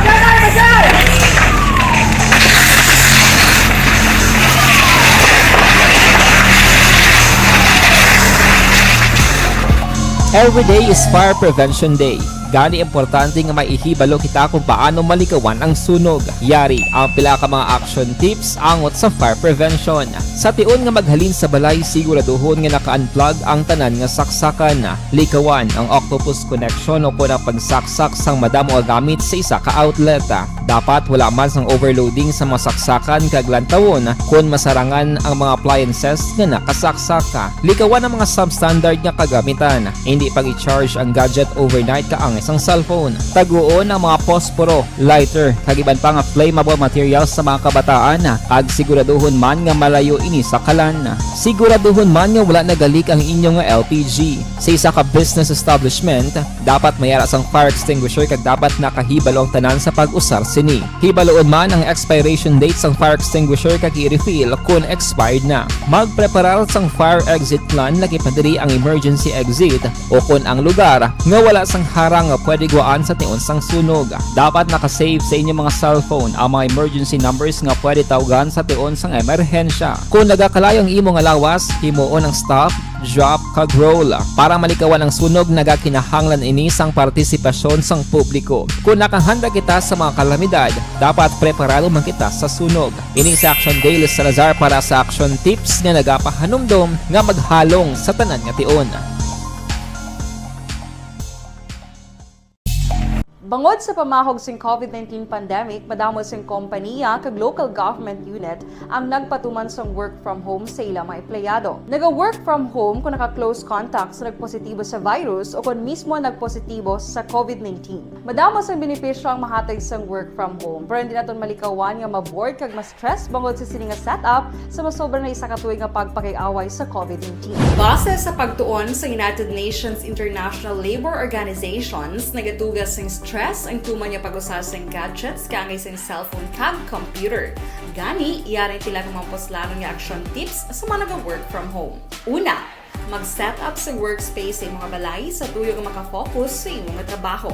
Every day is Fire Prevention Day. Gani importante nga may ihibalo kita kung paano malikawan ang sunog. Yari ang pila ka mga action tips angot sa fire prevention. Sa tion nga maghalin sa balay, siguraduhon nga naka-unplug ang tanan nga saksakan. Likawan ang octopus connection o kon ang pagsaksak sang madamo nga gamit sa isa ka outlet. Dapat wala man sang overloading sa mga saksakan kag lantawon kon masarangan ang mga appliances nga nakasaksak. Likawan ang mga substandard nga kagamitan. Hindi pag-i-charge ang gadget overnight kaangay sang cellphone. Taguon ang mga posporo, lighter, kag iban pa nga flammable materials sa mga kabataan, kag siguraduhon man nga malayo ini sa kalan. Siguraduhon man nga wala nagalik ang inyo nga L P G. Sa isa ka business establishment, dapat may ara sang fire extinguisher kag dapat nakahibalo ang tanan sa pag-usar sini. Hibaloon man ang expiration date sang fire extinguisher kag i-refill kon expired na. Magpreparar sang fire exit plan, lakip na diri ang emergency exit o kon ang lugar nga wala sang harang nga pwede guwaan sa tion sang sunog. Dapat naka-save sa inyo mga cellphone ang mga emergency numbers nga pwede tawgan sa tion sang emerhensya. Kon nagakalayo ang imo nga lawas, himuon ang stop, drop, kag roll. Para malikawan ang sunog, nagakinahanglan ini sang partisipasyon sang publiko. Kon nakahanda kita sa mga kalamidad, dapat preparado man kita sa sunog. Ini si Action Dale Salazar para sa Action Tips nga nagapahanumdom nga maghalong sa tanan nga tion. Bangod sa pamahog sing COVID nineteen pandemic, madamo sing kompaniya kag local government unit ang nagpatuman sang work from home sa ila mga empleyado. Naga-work from home kung naka-close contact sa nagpositibo sa virus o kon mismo nagpositibo sa COVID nineteen. Madamo sang benepisyo ang mahatag sang work from home, pero hindi naton malikawan nga ma-bored kag ma-stress bangod sa sini nga setup sa masobra na isa ka tuig nga pagpakig-away sa COVID nineteen. Base sa pagtuon sa United Nations International Labour Organizations, nagatuga sing stress ang tuman nga pag-usa sing gadgets kaangay sing cellphone kag computer. Gani, yari ang pila ka mga puslanon nga action tips sa mga naga-work from home. Una, mag-set up sa workspace sa imong balay sa tuyo nga maka-focus sa imo nga trabaho.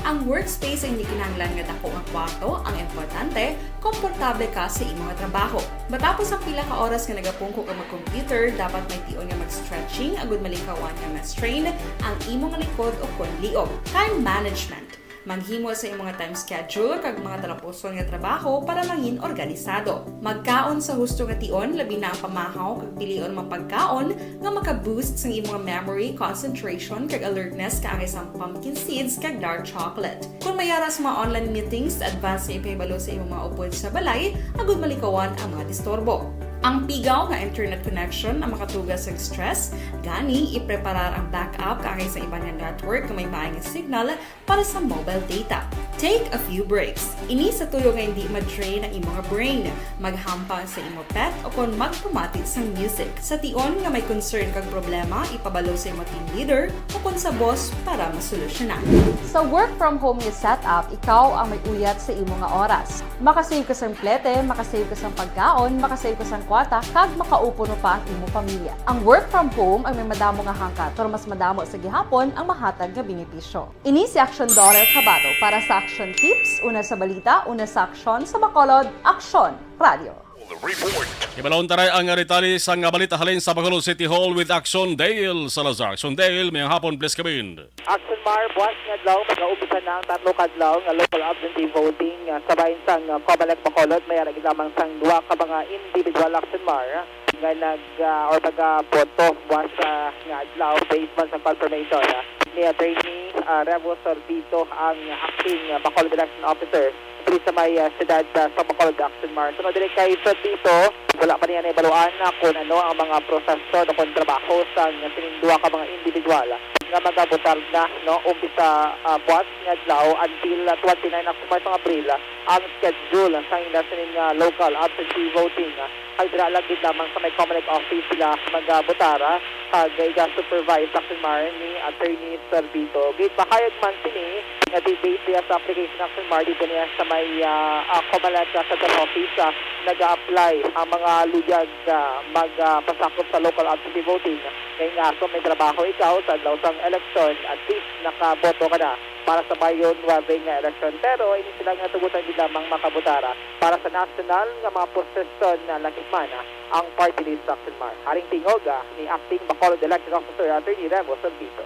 Ang workspace hindi kinahanglan nga dako nga kwarto, ang importante, komportable ka sa imo nga trabaho. Matapos ang pila ka oras nga nagapungko ka mag-computer, dapat may tion nga mag-stretching agud malikawan nga ma-strain ang imo nga likod o kon liog. Time management. Maghimo sa imong nga time schedule kag mga talapuson nga trabaho para mangin organisado. Magkaon sa husto nga tion, labi na ang pamahaw kag pilion mga pagkaon nga maka-boost sang imong memory, concentration, kag alertness kaangay sang pumpkin seeds kag dark chocolate. Kon may ara sa mga online meetings, advance nga ipahibalo sa imong mga upod sa balay agud malikawan ang mga disturbo. Ang pigaw nga internet connection ang makatuga sang stress, gani ipreparar ang backup kaangay sa iban nga network nga may maay nga signal para sa mobile data. Take a few breaks. Ini sa tuyo nga hindi ma-drain ang imo nga brain. Maghampang sa imo pet o kon magpamati sang music. Sa tion nga may concern kag problema, ipabalo sa imo team leader o kon sa boss para masolusyonan. Sa work from home nga setup, ikaw ang may uyat sa imo nga oras. Makasave ka sang plete, makasave ka sang pagkaon, makasave ka sang kwarta, kag makaupod pa ang imo pamilya. Ang work from home ang may madamo nga hangkat, pero mas madamo sa gihapon ang mahatag nga benepisyo. Ini si Action Doral Cabato para sa Action Tips, una sa balita, una sa aksyon, sa Bacolod, Aksyon Radio. Report. Ibalon taray ang detalye sang balita halin sa Bacolod City Hall with Action Dale Salazar. Action Dale, mayong hapon, please come in. Action Mar, buwas nga adlaw, mag-aumpisa na ang tatlo ka adlaw nga local absentee voting ah, sa bahin sang ah, Comelec Bacolod. May ara gid lamang sang duha ka mga individual, Action Mar, nga nag ah, or taga boto buwas ah, nga adlaw based man sa confirmation ah, ni Attorney ah, Revo Sorbito, ang acting ah, Bacolod Election Officer diri sa may ah, siyudad ah, sa Bacolod, Action Mar. Sunod diri kay Sorbito, Wala pa niya nahibaluan na kung ano ang mga proseso o kung trabaho sa sining duha ka mga individual nga magabutar na, no, umpisa, ah, buwas nga adlaw until, ah, twenty-nine of March, ang Abril, ah, ang schedule sa ila sining, ah, local absentee voting, ah, kag dira lang gid lamang sa may Comelec office sila magabutara, kag iga-supervise, Action Mar, ni Attorney Sorbito. Gid, mahayag man sini nga di-, based siya sa application, Action Mar, dito niya sa may, ah, ah, Comelec, ah, Central Office, ah, nag-a-apply ang mga luyag, ah, mag, ah, pasakop sa local absentee voting. Kay nga, kung may trabaho ikaw sa adlaw sang eleksyon, at least nakaboto ka na para sa Mayo nuebe nga eleksyon. Pero hindi sila nga tugutan gid lamang makabutara para sa nasyonal nga mga posisyon na lakip man, ah, ang party list, Action Mar. Haring tingog, ah, ni Acting Bacolod Elected Officer Attorney Remo Sorbito.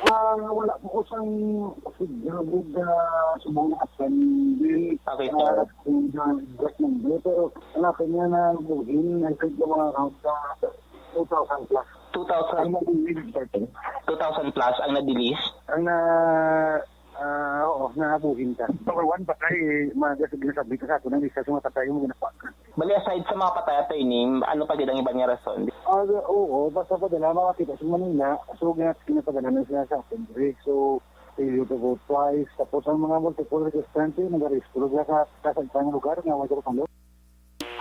Ah, wala po ko sang sigurado, ah, subong na attend din, Okay, ah, sir. Kung sa exact number, pero wala pa niya na buhin, I think yung mga account sa two thousand plus. Two thousand? Ang nag-leave, sir. Two thousand plus ang nag-leave? Ang na, ah, oo, nabuhin ka. Number one, patay, mga sige na sabi ka sa ato, nang isa sa mga patay, yung mga nakuha ka. Bali, aside sa mga patay, attorney, ano pa gid ang iban nga rason? Ah, oo, basta pa dala, makakita sa Manila, so, gina-, ginapadala na sila sa atin, diri. So, failure to vote twice, tapos ang mga multiple registrante, nag-arehistro sila sa, sa isang lugar nga wala sa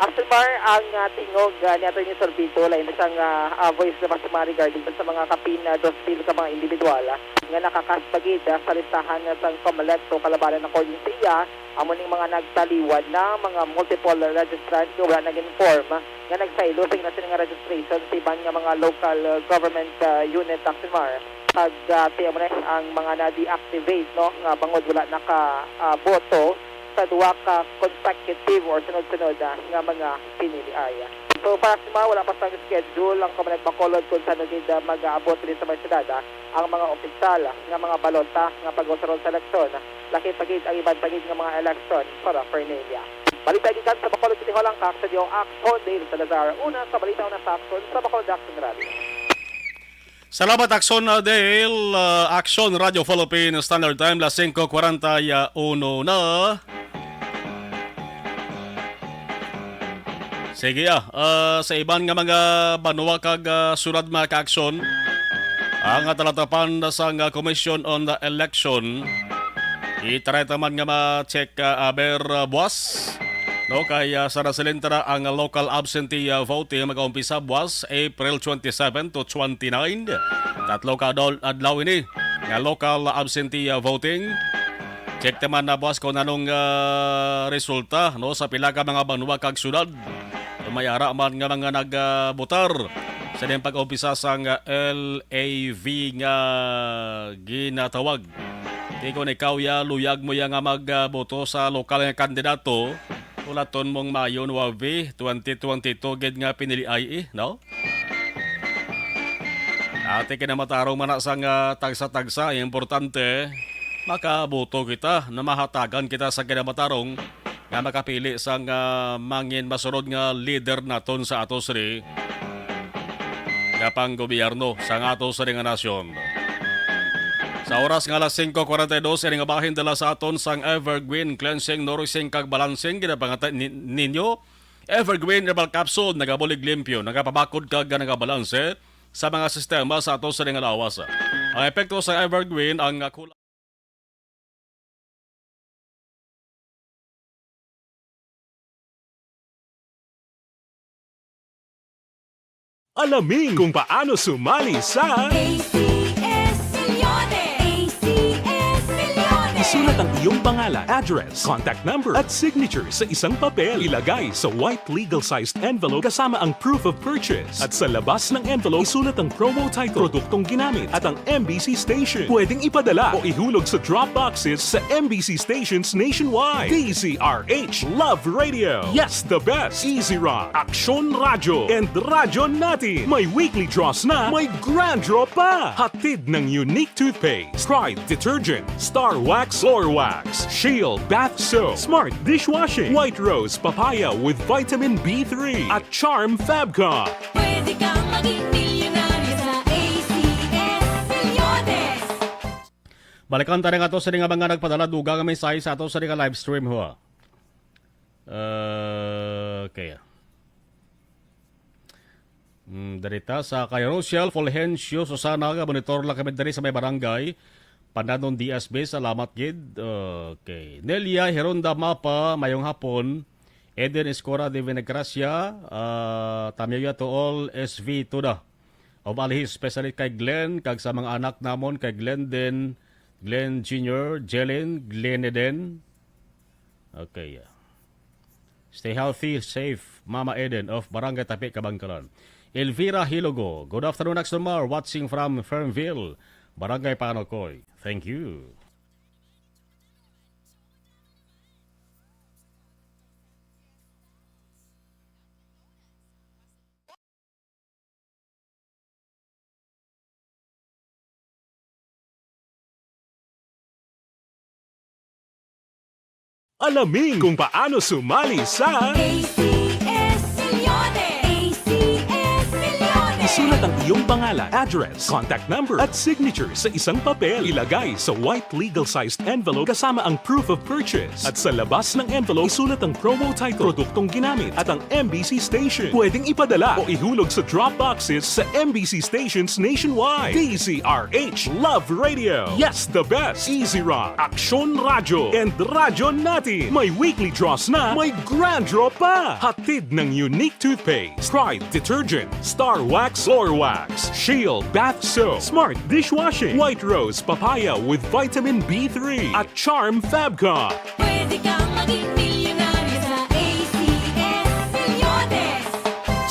Action Mar, ang, ah, tingog, ah, ni Attorney Sorbito, lain sang, ah, ah, voice na mas mga regarding sa mga kapin, ah, dos mil ka mga individual, ah, nga nakakas pa gid, ah, sa listahan, ah, sang Comelec o kalabanan, according sa iya, amo ning mga nagtaliwan na mga multiple registrant nga wala nag-inform, ah, nga nagsaylo sa ila sini nga registration sa iban nga mga local, ah, government, ah, unit, Action Mar. Kag, ah, ti-, amo na ang mga na-deactivate, no, nga bangod wala naka, ah, boto sa duha ka consecutive or sunod-sunod, ah, nga mga piniliay. So, para sa mga wala pa sang schedule ang Comelec Bacolod kung saan gid, ah, mag-aabot diri sa may syudad, ah, ang mga opisyal, ah, nga mga balota nga pag-usarol sa eleksyon, ah, lakip pa gid ang iban pa gid nga mga eleksyon paraphernalia. Balita gikan sa Bacolod City Hall, ang Kaaksan Deo Action, Dale Salazar. Una sa balita, una sa Action sa Bacolod Action Radio. Salamat, Action, uh, Dale. Uh, Action Radio Philippines Standard Time, las singko kwarenta y uno na. Sige, ah, uh, sa iban nga mga banwa kag, uh, syudad, mga ka-Action, ang talatapan sang, uh, Commission on the Election, itareta man nga ma-check, uh, aber, uh, buwas. No, kay, ah, sa nasilintara ang local absentee, ah, voting magaumpisa buwas, April twenty-seven to twenty-nine. Tatlo ka adlaw, adlaw ini nga local absentee, ah, voting. Check naman na buwas kung anong, ah, resulta, no, sa pila ka mga banwa kag syudad. Kung may ara man nga mga nagbutar sa ilang pag-umpisa sang, ah, L A V nga ginatawag. Di kung ikaw ya, luyag mo ya nga magboto sa lokal nga kandidato, hulaton mong Mayo nuebe, twenty twenty-two gid nga piniliay, eh, no? Ati kinamatarong man na sang, ah, tagsa-tagsa, importante, makaboto kita na mahatagan kita sa kinamatarong nga makapili sang, ah, mangin masunod nga leader naton sa ato sini nga panggobyerno sang ato sini nga nasyon. Sa oras nga alas singko kwarenta y dos, ini nga bahin dala sa aton sang Evergreen Cleansing, Nourishing kag Balancing, ginapangata ni-, ninyo. Evergreen Herbal Capsule, nagabulig limpyo, nagapabakod kag nagabalanse sa mga sistema sa ato sini nga lawas. Ang epekto sa Evergreen, ang kula- Alamin kung paano sumali sa A C S Millones. A C S Millones. Isulat ang iyong pangalan, address, contact number, at signature sa isang papel. Ilagay sa white legal-sized envelope kasama ang proof of purchase. At sa labas ng envelope, isulat ang promo title, produktong ginamit, at ang M B C station. Pwedeng ipadala o ihulog sa drop boxes sa M B C stations nationwide. D Z R H Love Radio. Yes, the best. Easy Rock. Aksyon Radyo. And Radyo Natin. May weekly draws na, may grand draw pa. Hatid ng Unique Toothpaste, Pride Detergent, Star Wax, Floor Wax, Shield Bath Soap, Smart Dishwashing, White Rose Papaya with Vitamin B three, at Charm Fabcon. Pwede kang maging milyonaryo sa A C S Millones. Balikan ta na nga to sa mga nagpadala dugang nga mensahe sa ato sa nga live stream, ho. Okay. Hmm, diri ta sa kay Rochelle Fulgencio Susana, nga monitor lang kami diri sa may barangay Pandanon, D S B. Salamat gid. Okay. Nelia Heronda Mapa, mayong hapon. Eden Escora de Vinagracia, ah, Tamyoya to all S V Tuda. Of Alihis, especially kay Glenn, kag sa mga anak namon, kay Glenn din, Glenn Junior, Jelen, Glenn Eden. Okay, yeah. Stay healthy, safe, Mama Eden of Barangay Tapi, Kabankalan. Elvira Hilogo, good afternoon, Axon Mar, watching from Fernville, Barangay Panocoy. Thank you. Alamin kung paano sumali sa A C S Milyones! A C S Milyones! Isulat ang iyong pangalan, address, contact number, at signature sa isang papel. Ilagay sa white legal-sized envelope kasama ang proof of purchase. At sa labas ng envelope, isulat ang promo title, produktong ginamit, at ang M B C station. Pwedeng ipadala o ihulog sa drop boxes sa M B C stations nationwide. D Z R H Love Radio. Yes, the best. Easy Run, Aksyon Radyo, and Radyo Natin. May weekly draws na, may grand draw pa. Hatid ng Unique Toothpaste, Pride Detergent, Star Wax Floor Wax, Shield Bath Soap, Smart Dishwashing, White Rose Papaya with Vitamin B three, at Charm Fabcon. Pwede kang maging milyonaryo sa A C S Milyones.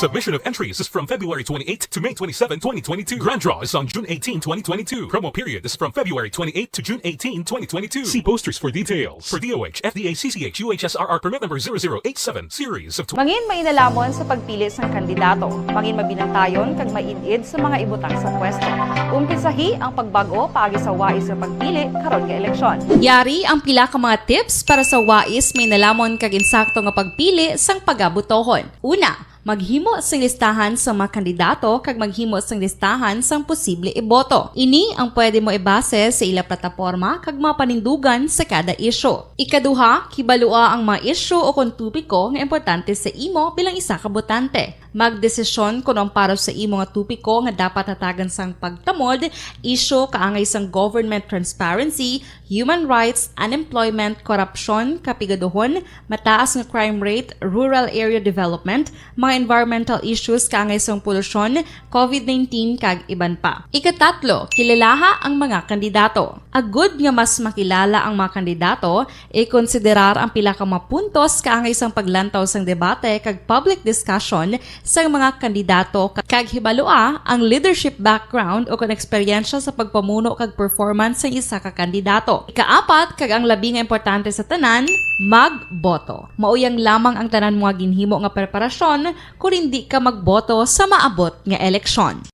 Submission of entries is from February twenty-eight to May twenty-seven, twenty twenty-two. Grand draw is on June eighteen, twenty twenty-two. Promo period is from February twenty-eight to June eighteen, twenty twenty-two. See posters for details. For D O H, F D A, C C H, U H S R R permit number zero zero eight seven, series of tw- Mangin mainalamon sa pagpili sang kandidato. Mangin mabinantayon kag maid-id sa mga ibutang sa pwesto. Umpisahi ang pagbag-o paagi sa wais nga pagpili karon nga eleksyon. Yari ang pila ka mga tips para sa wais mainalamon kag insakto nga pagpili sang pagabotohon. Una, maghimo sing listahan sa mga kandidato kag maghimo sing listahan sang posible iboto. Ini ang pwede mo ibase sa ila plataporma kag mga panindugan sa kada isyu. Ikaduha, kibalua ang mga isyu o kon topiko nga importante sa imo bilang isa ka botante. Magdesisyon kon ang para sa imo nga topiko nga dapat hatagan sang pagtamod, isyu kaangay sang government transparency, human rights, unemployment, korapsyon, kapigaduhon, mataas nga crime rate, rural area development, mga environmental issues kaangay sang polusyon, covid nineteen, kag iban pa. Ikatatlo, kilalaha ang mga kandidato. Agud nga mas makilala ang mga kandidato, ikonsiderar ang pila ka mga puntos kaangay sang paglantaw sang debate kag public discussion sang mga kandidato ka-, kag hibalua ang leadership background o kon eksperyensya sa pagpamuno kag performance sang isa ka kandidato. Ikaapat, kag ang labi nga importante sa tanan, magboto. Mauyang lamang ang tanan mo nga ginhimo nga preparasyon kon indi ka magboto sa maabot nga eleksyon.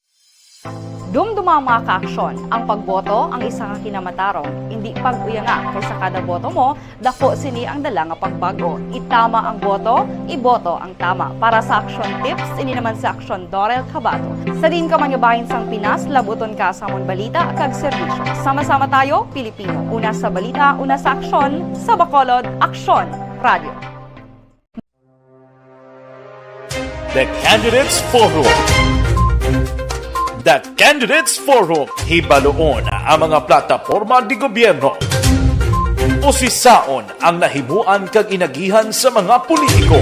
Dumduma, mga ka-aksyon, ang pagboto ang isa ka kinamatarong. Indi pag-uyanga, kay sa kada boto mo, dako sini ang dala nga pagbag-o. Itama ang boto, iboto ang tama. Para sa Aksyon Tips, ini naman si Aksyon Dorel Cabato. Sa diin ka man nga bahin sang Pinas, labuton ka sa amon balita kag serbisyo. Sama-sama tayo, Pilipino. Una sa balita, una sa aksyon, sa Bacolod, Aksyon Radio. The Candidates Forum. The Candidates Forum. Hibaluon ang mga plataporma de gobyerno. Usisaon ang nahimuan kag inagihan sa mga politiko.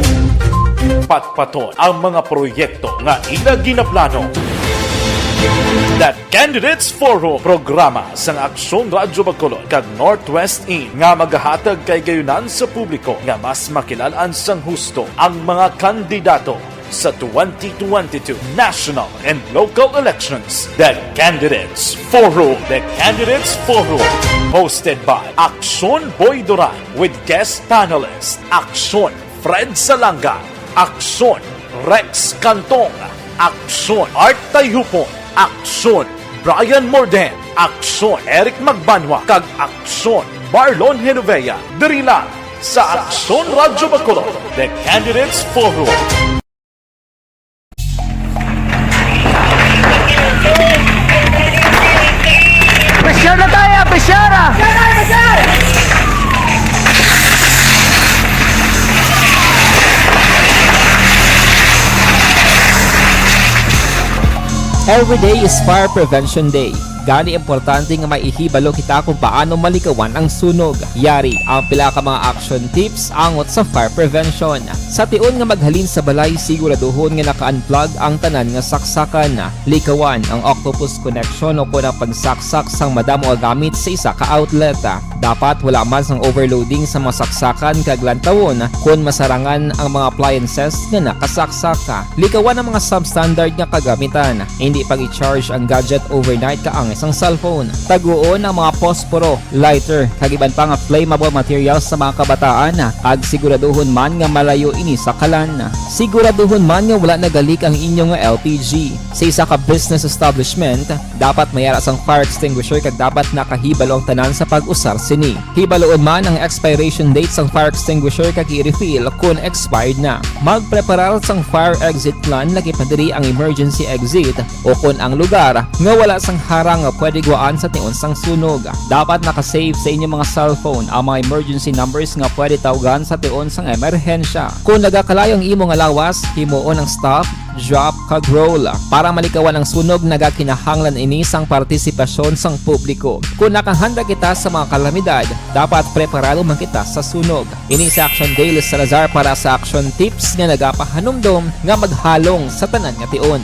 Patpaton ang mga proyekto nga ila ginaplano. The Candidates Forum, programa sang Aksyon Radyo Bacolod kag Northwest In nga magahatag kahigayonan sa publiko nga mas makilal-an sang husto ang mga kandidato sa twenty twenty-two national and local elections. The Candidates Forum. The Candidates Forum, hosted by Aksyon Boy Duran with guest panelist Aksyon Fred Salanga, Aksyon Rex Cantong, Aksyon Art Tayhupon, Aksyon Brian Morden, Aksyon Eric Magbanwa, kag Aksyon Marlon Genovea, diri lang sa Aksyon Radyo Bacolod, The Candidates Forum. Pisyar na tayo! Pisyar na! Every day is Fire Prevention Day. Gani, importante nga may ihibalo kita kung paano malikawan ang sunog. Yari ang pila ka mga action tips angot sa fire prevention. Sa tion nga maghalin sa balay, siguraduhon nga naka-unplug ang tanan nga saksakan. Likawan ang octopus connection o kon ang pagsaksak sang madamo nga gamit sa isa ka outlet. Dapat wala man sang overloading sa mga saksakan kag lantawon kon masarangan ang mga appliances nga nakasaksak. Likawan ang mga substandard nga kagamitan. Hindi pag-i-charge ang gadget overnight kaangay sang cellphone. Taguon ang mga posporo, lighter, kag iban pa nga flammable materials sa mga kabataan, kag siguraduhon man nga malayo ini sa kalan. Siguraduhon man nga wala nagalik ang inyo nga L P G. Sa isa ka business establishment, dapat may ara sang fire extinguisher kag dapat nakahibalo ang tanan sa pag-usar sini. Hibaloon man ang expiration date sang fire extinguisher kag i-refill kon expired na. Magpreparar sang fire exit plan, lakip na diri ang emergency exit o kon ang lugar nga wala sang harang nga pwede gwaan sa tion sang sunog. Dapat naka-save sa inyo mga cellphone ang mga emergency numbers nga pwede tawgan sa tion sang emerhensya. Kon nagakalayo ang imo nga lawas, himuon ang stop, drop, kag roll. Para malikawan ang sunog, nagakinahanglan ini sang partisipasyon sang publiko. Kon nakahanda kita sa mga kalamidad, dapat preparado man kita sa sunog. Ini si Action Daily Salazar para sa Action Tips nga nagapahanumdom nga maghalong sa tanan nga tion.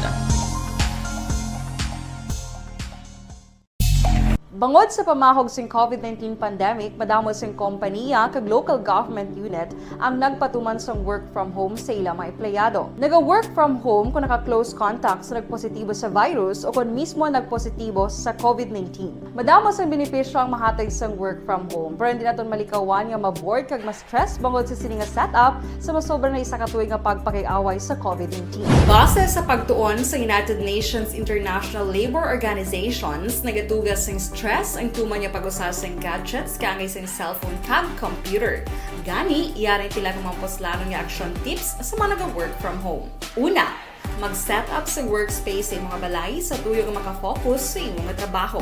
Bangod sa pamahog sing COVID nineteen pandemic, madamo sing kompaniya kag local government unit ang nagpatuman sang work from home sa ila mga empleyado. Naga-work from home kung naka-close contact sa nagpositibo sa virus o kon mismo nagpositibo sa COVID nineteen. Madamo sang benepisyo ang mahatag sang work from home, pero hindi naton malikawan nga ma-bored kag ma-stress bangod sa sini nga setup sa masobra na isa ka tuig nga pagpakig-away sa COVID nineteen. Base sa pagtuon sa United Nations International Labor Organizations, nagatuga sing stress ang tuman nga pag-usa sing gadgets kaangay sing cellphone kag computer. Gani, yari ang pila ka mga puslanon nga action tips sa mga naga-work from home. Una, mag-set up sa workspace sa imong balay sa tuyo nga makafocus sa imo nga trabaho.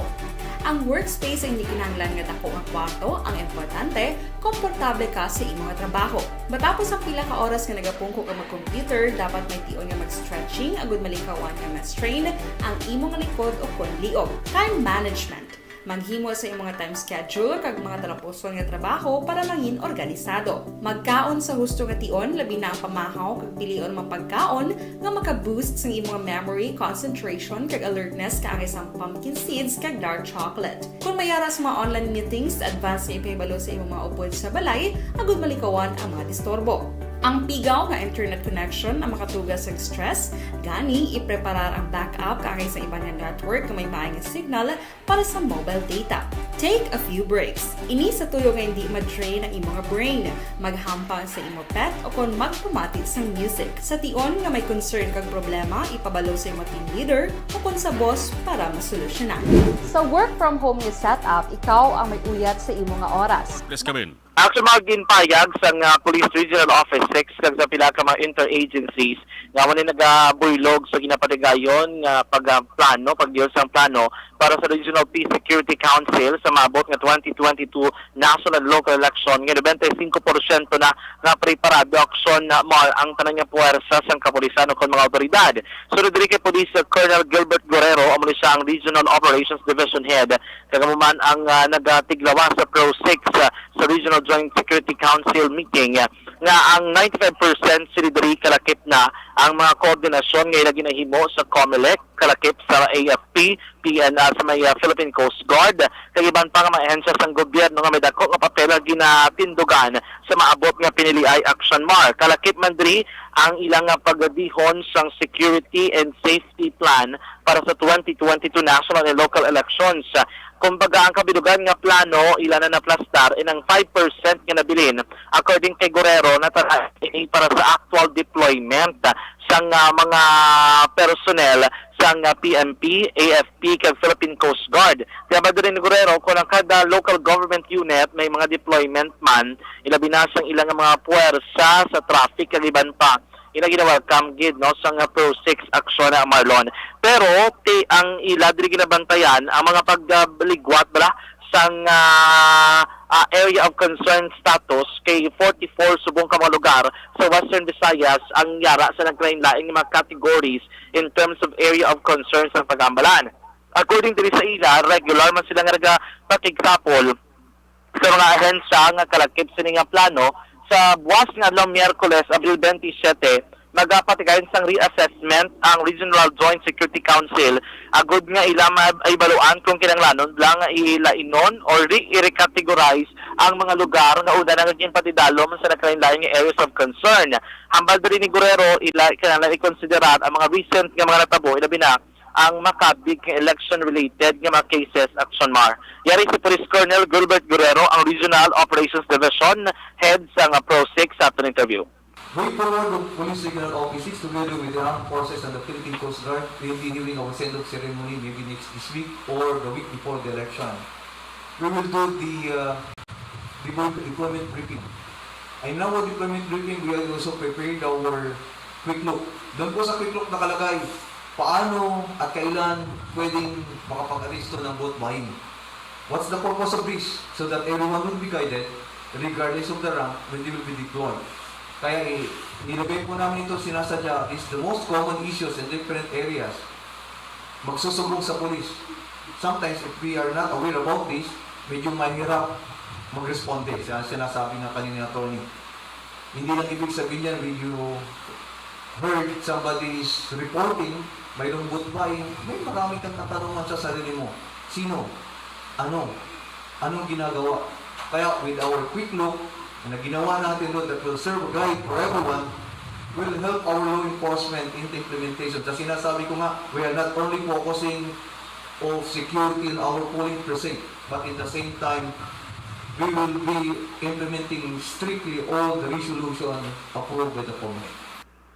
Ang workspace ay hindi kinahanglan nga dako nga kwarto, ang importante, komportable ka sa imo nga trabaho. Matapos ang pila ka oras nga nagapungko ka mag-computer, dapat may tion nga mag-stretching agud malikawan nga ma-strain ang imo nga likod o kon liog. Time management. Maghimo sa imong nga time schedule kag mga talapuson nga trabaho para mangin organisado. Magkaon sa husto nga tion, labi na ang pamahaw kag pilion mga pagkaon nga maka-boost sang imong memory, concentration, kag alertness kaangay sang pumpkin seeds kag dark chocolate. Kon may ara sa mga online meetings, advance nga ipahibalo sa imong mga upod sa balay agud malikawan ang mga disturbo. Ang pigaw nga internet connection ang makatuga sang stress, gani ipreparar ang backup kaangay sa iban nga network nga may maayo nga signal para sa mobile data. Take a few breaks. Ini sa tuyo nga hindi ma-drain ang imo nga brain. Maghampang sa imo pet o kon magpamati sang music. Sa tion nga may concern kag problema, ipabalo sa imo team leader o kon sa boss para masolusyonan. Sa work from home nga setup, ikaw ang may uyat sa imo nga oras. Please come in. Actually, mga ginpayag sang, ah, Police Regional Office six kag sa pila ka mga interagencies nga amo ni nagabuylog sa ginapatigayon nga pag, ah, plano, pagdiol sang plano para sa Regional Peace Security Council sa maabot nga twenty twenty-two national local election nga nobenta y singko porsyento na nga preparado. Aksyon na mar ang tanan nga puwersa sang kapulisan o kon mga awtoridad. Sunod diri kay Police Colonel Gilbert Guerrero, amo ni siya ang Regional Operations Division Head, kag amo man ang, ah, nagatiglawas sa Pro six, ah, sa Regional Joint Security Council meeting, ah, nga ang ninety-five percent sila diri kalakip na ang mga koordinasyon nga ila ginahimo sa Comelec, kalakip sa A F P, P N R sa may, ah, Philippine Coast Guard, kag iban pa nga mga ahensya sang gobyerno nga may dako nga papel nga ginatindugan sa maabot nga piniliay action mar. Kalakip man diri ang ilang nga pagdihon sang security and safety plan para sa twenty twenty-two national and local elections. Kumbaga, ang kabilugan nga plano ila na naplastar, inang five percent nga nabilin, according kay Guerrero, natara ini para sa actual deployment sang, ah, mga personnel sang, ah, P N P, A F P, kag Philippine Coast Guard. Kaya ba diri ni Guerrero, kung ang kada local government unit may mga deployment man, ilabi na sang ilang mga puwersa sa traffic kag iban pa, ina gina-welcome gid, no, sang, ah, Pro six aksyon na, Marlon. Pero ti ang ila diri ginabantayan ang mga pagligwat bala sang, ah, ah, area of concern status kay forty-four subong ka mga lugar sa Western Visayas ang yara sa nagkalain-lain nga mga categories in terms of area of concern sa pag-ambalan. According diri sa ila, regular man sila nga nagapakigsapol sa mga ahensya nga kalakip sini nga plano. Sa buwas nga adlaw, Miyerkules, Abril twenty-seven, magapatigayon sang reassessment ang Regional Joint Security Council agud nga ila maibaluan kung kinahanglanon lang nga ilainon or i-recategorize ang mga lugar nga una na nga ginpatidalom sa nagkalain-lain nga areas of concern. Hambal diri ni Guerrero, ila kinahanglan ikonsiderar ang mga recent nga mga natabo, ilabi na ang makabig nga election-related nga mga cases. Action Mar. Yari si Police Colonel Gilbert Guerrero, ang Regional Operations Division Head sang PROSIC, sa aton interview. Way forward, the Police Regional Office six, together with the Armed Forces and the Philippine Coast Guard, will be holding our send-off ceremony maybe next this week or the week before the election. We will do the uh, deploy- deployment briefing. And in our deployment briefing, we have also prepared our quick look. Doon po sa quick look nakalagay paano at kailan pwedeng makapag-aresto ng vote buying. What's the purpose of this? So that everyone will be guided regardless of the rank when they will be deployed. Kaya i- nilagay po namin ito sinasadya is the most common issues in different areas. Magsusumbong sa police. Sometimes if we are not aware about this, medyo mahirap magresponde sa sinasabi nga kanina ni attorney. Hindi lang ibig sabihin yan when you heard somebody is reporting, mayroong vote buying, may marami kang katanungan sa sarili mo. Sino? Ano? Anong ginagawa? Kaya with our quick look na ginawa natin doon that will serve a guide for everyone, will help our law enforcement in the implementation. Sa sinasabi ko nga, we are not only focusing of security in our polling precinct, but in the same time, we will be implementing strictly all the resolution approved by the Comelec.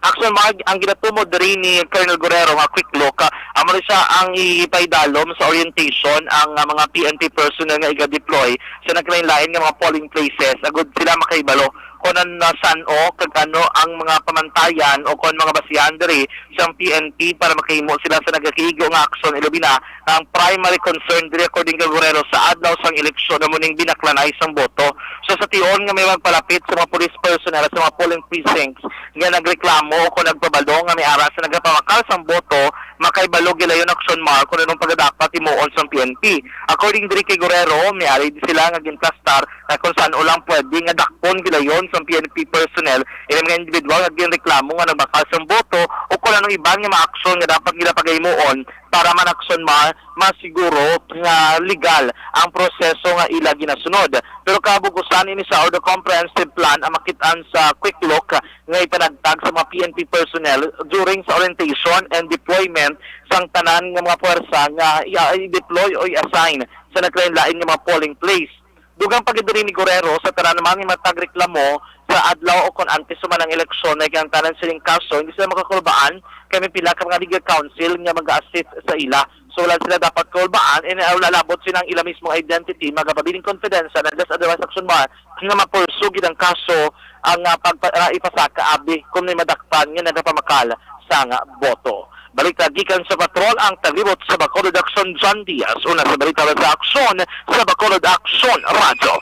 Action Mar, ang ginatumod diri ni Colonel Guerrero nga quick look, ah, amo ni siya ang ipaidalom sa orientation ang, ah, mga P N P personnel nga iga-deploy sa nagkalain-lain nga mga polling places agud sila makahibalo kung ano, san-o kag ano ang mga pamantayan o kung mga basihan diri sang P N P para makahimo sila sa nagakiigo nga aksyon, ilabi na nga ang primary concern diri, according kay Guerrero, sa adlaw sang eleksyon amo ning binaklanay sang boto. So, sa tion nga may magpalapit sa mga police personnel sa mga polling precincts nga nagreklamo o kung nagpabalo nga may ara sa nagapamakal sang boto, makahibalo gilayon, Action Mar, kung anong pagkadapat himuon sang P N P. According diri kay Guerrero, may ari di sila nga ginplastar na kung san-o lang pwede nga dakpon gilayon sang P N P personnel ini mga individual nga ginreklamo nga nagmakal sang boto o kung anong iban nga mga aksyon nga dapat nila pagahimuon para man, Action Mar, masiguro nga legal ang proseso nga ila ginasunod. Pero kabug-osan ini sa or the comprehensive plan ang makit-an sa quick look nga ipanagtag sa mga P N P personnel during sa orientation and deployment sang tanan nga mga puwersa nga i-, i-deploy o i-assign sa naglain-lain nga mga polling place. Dugang pa gid diri ni Guerrero, sa tanan man nga matag reklamo sa adlaw o kon antes human ang eleksyon, ay ang tanan sining kaso hindi sila makakulbaan kay may pila ka mga legal counsel nga mag-assist sa ila. So, wala sila dapat kakulbaan, and wala labot sila ang ila mismong identity, magapabiling confidential, unless otherwise, Action Mar, nga mapursu gid ang kaso ang, ah, pagpa-, ah, ipasaka abi kung may madakpan nga nagapamakal sang boto. Balita gikan sa patrol, ang taglibot sa Bacolod Aksyon, John Diaz. Una sa balita sa Aksyon, sa Bacolod Aksyon Radyo.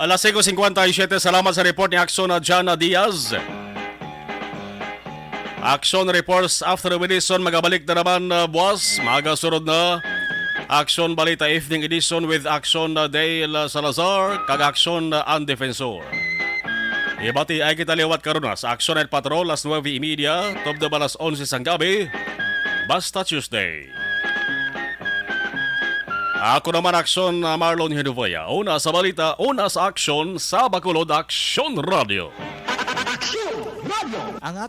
Alas singko singkwenta y siyete, salamat sa report ni Aksyon na John Diaz. Aksyon Reports after Wilson, magabalik na naman, uh, buwas. Magasunod na Aksyon Balita Evening Edition with Aksyon, uh, Dale, uh, Salazar, kag Aksyon, uh, Ang Defensor. Ibati ay kita liwat karon na sa Aksyon Night Patrol, alas nuebe y media, tubtob alas onse sang gabi. Basta Tuesday. Ako naman, Aksyon, uh, Marlon Hinuvoya. Una sa balita, una sa aksyon, sa Bacolod Aksyon Radio. Aksyon Radio. Ang ato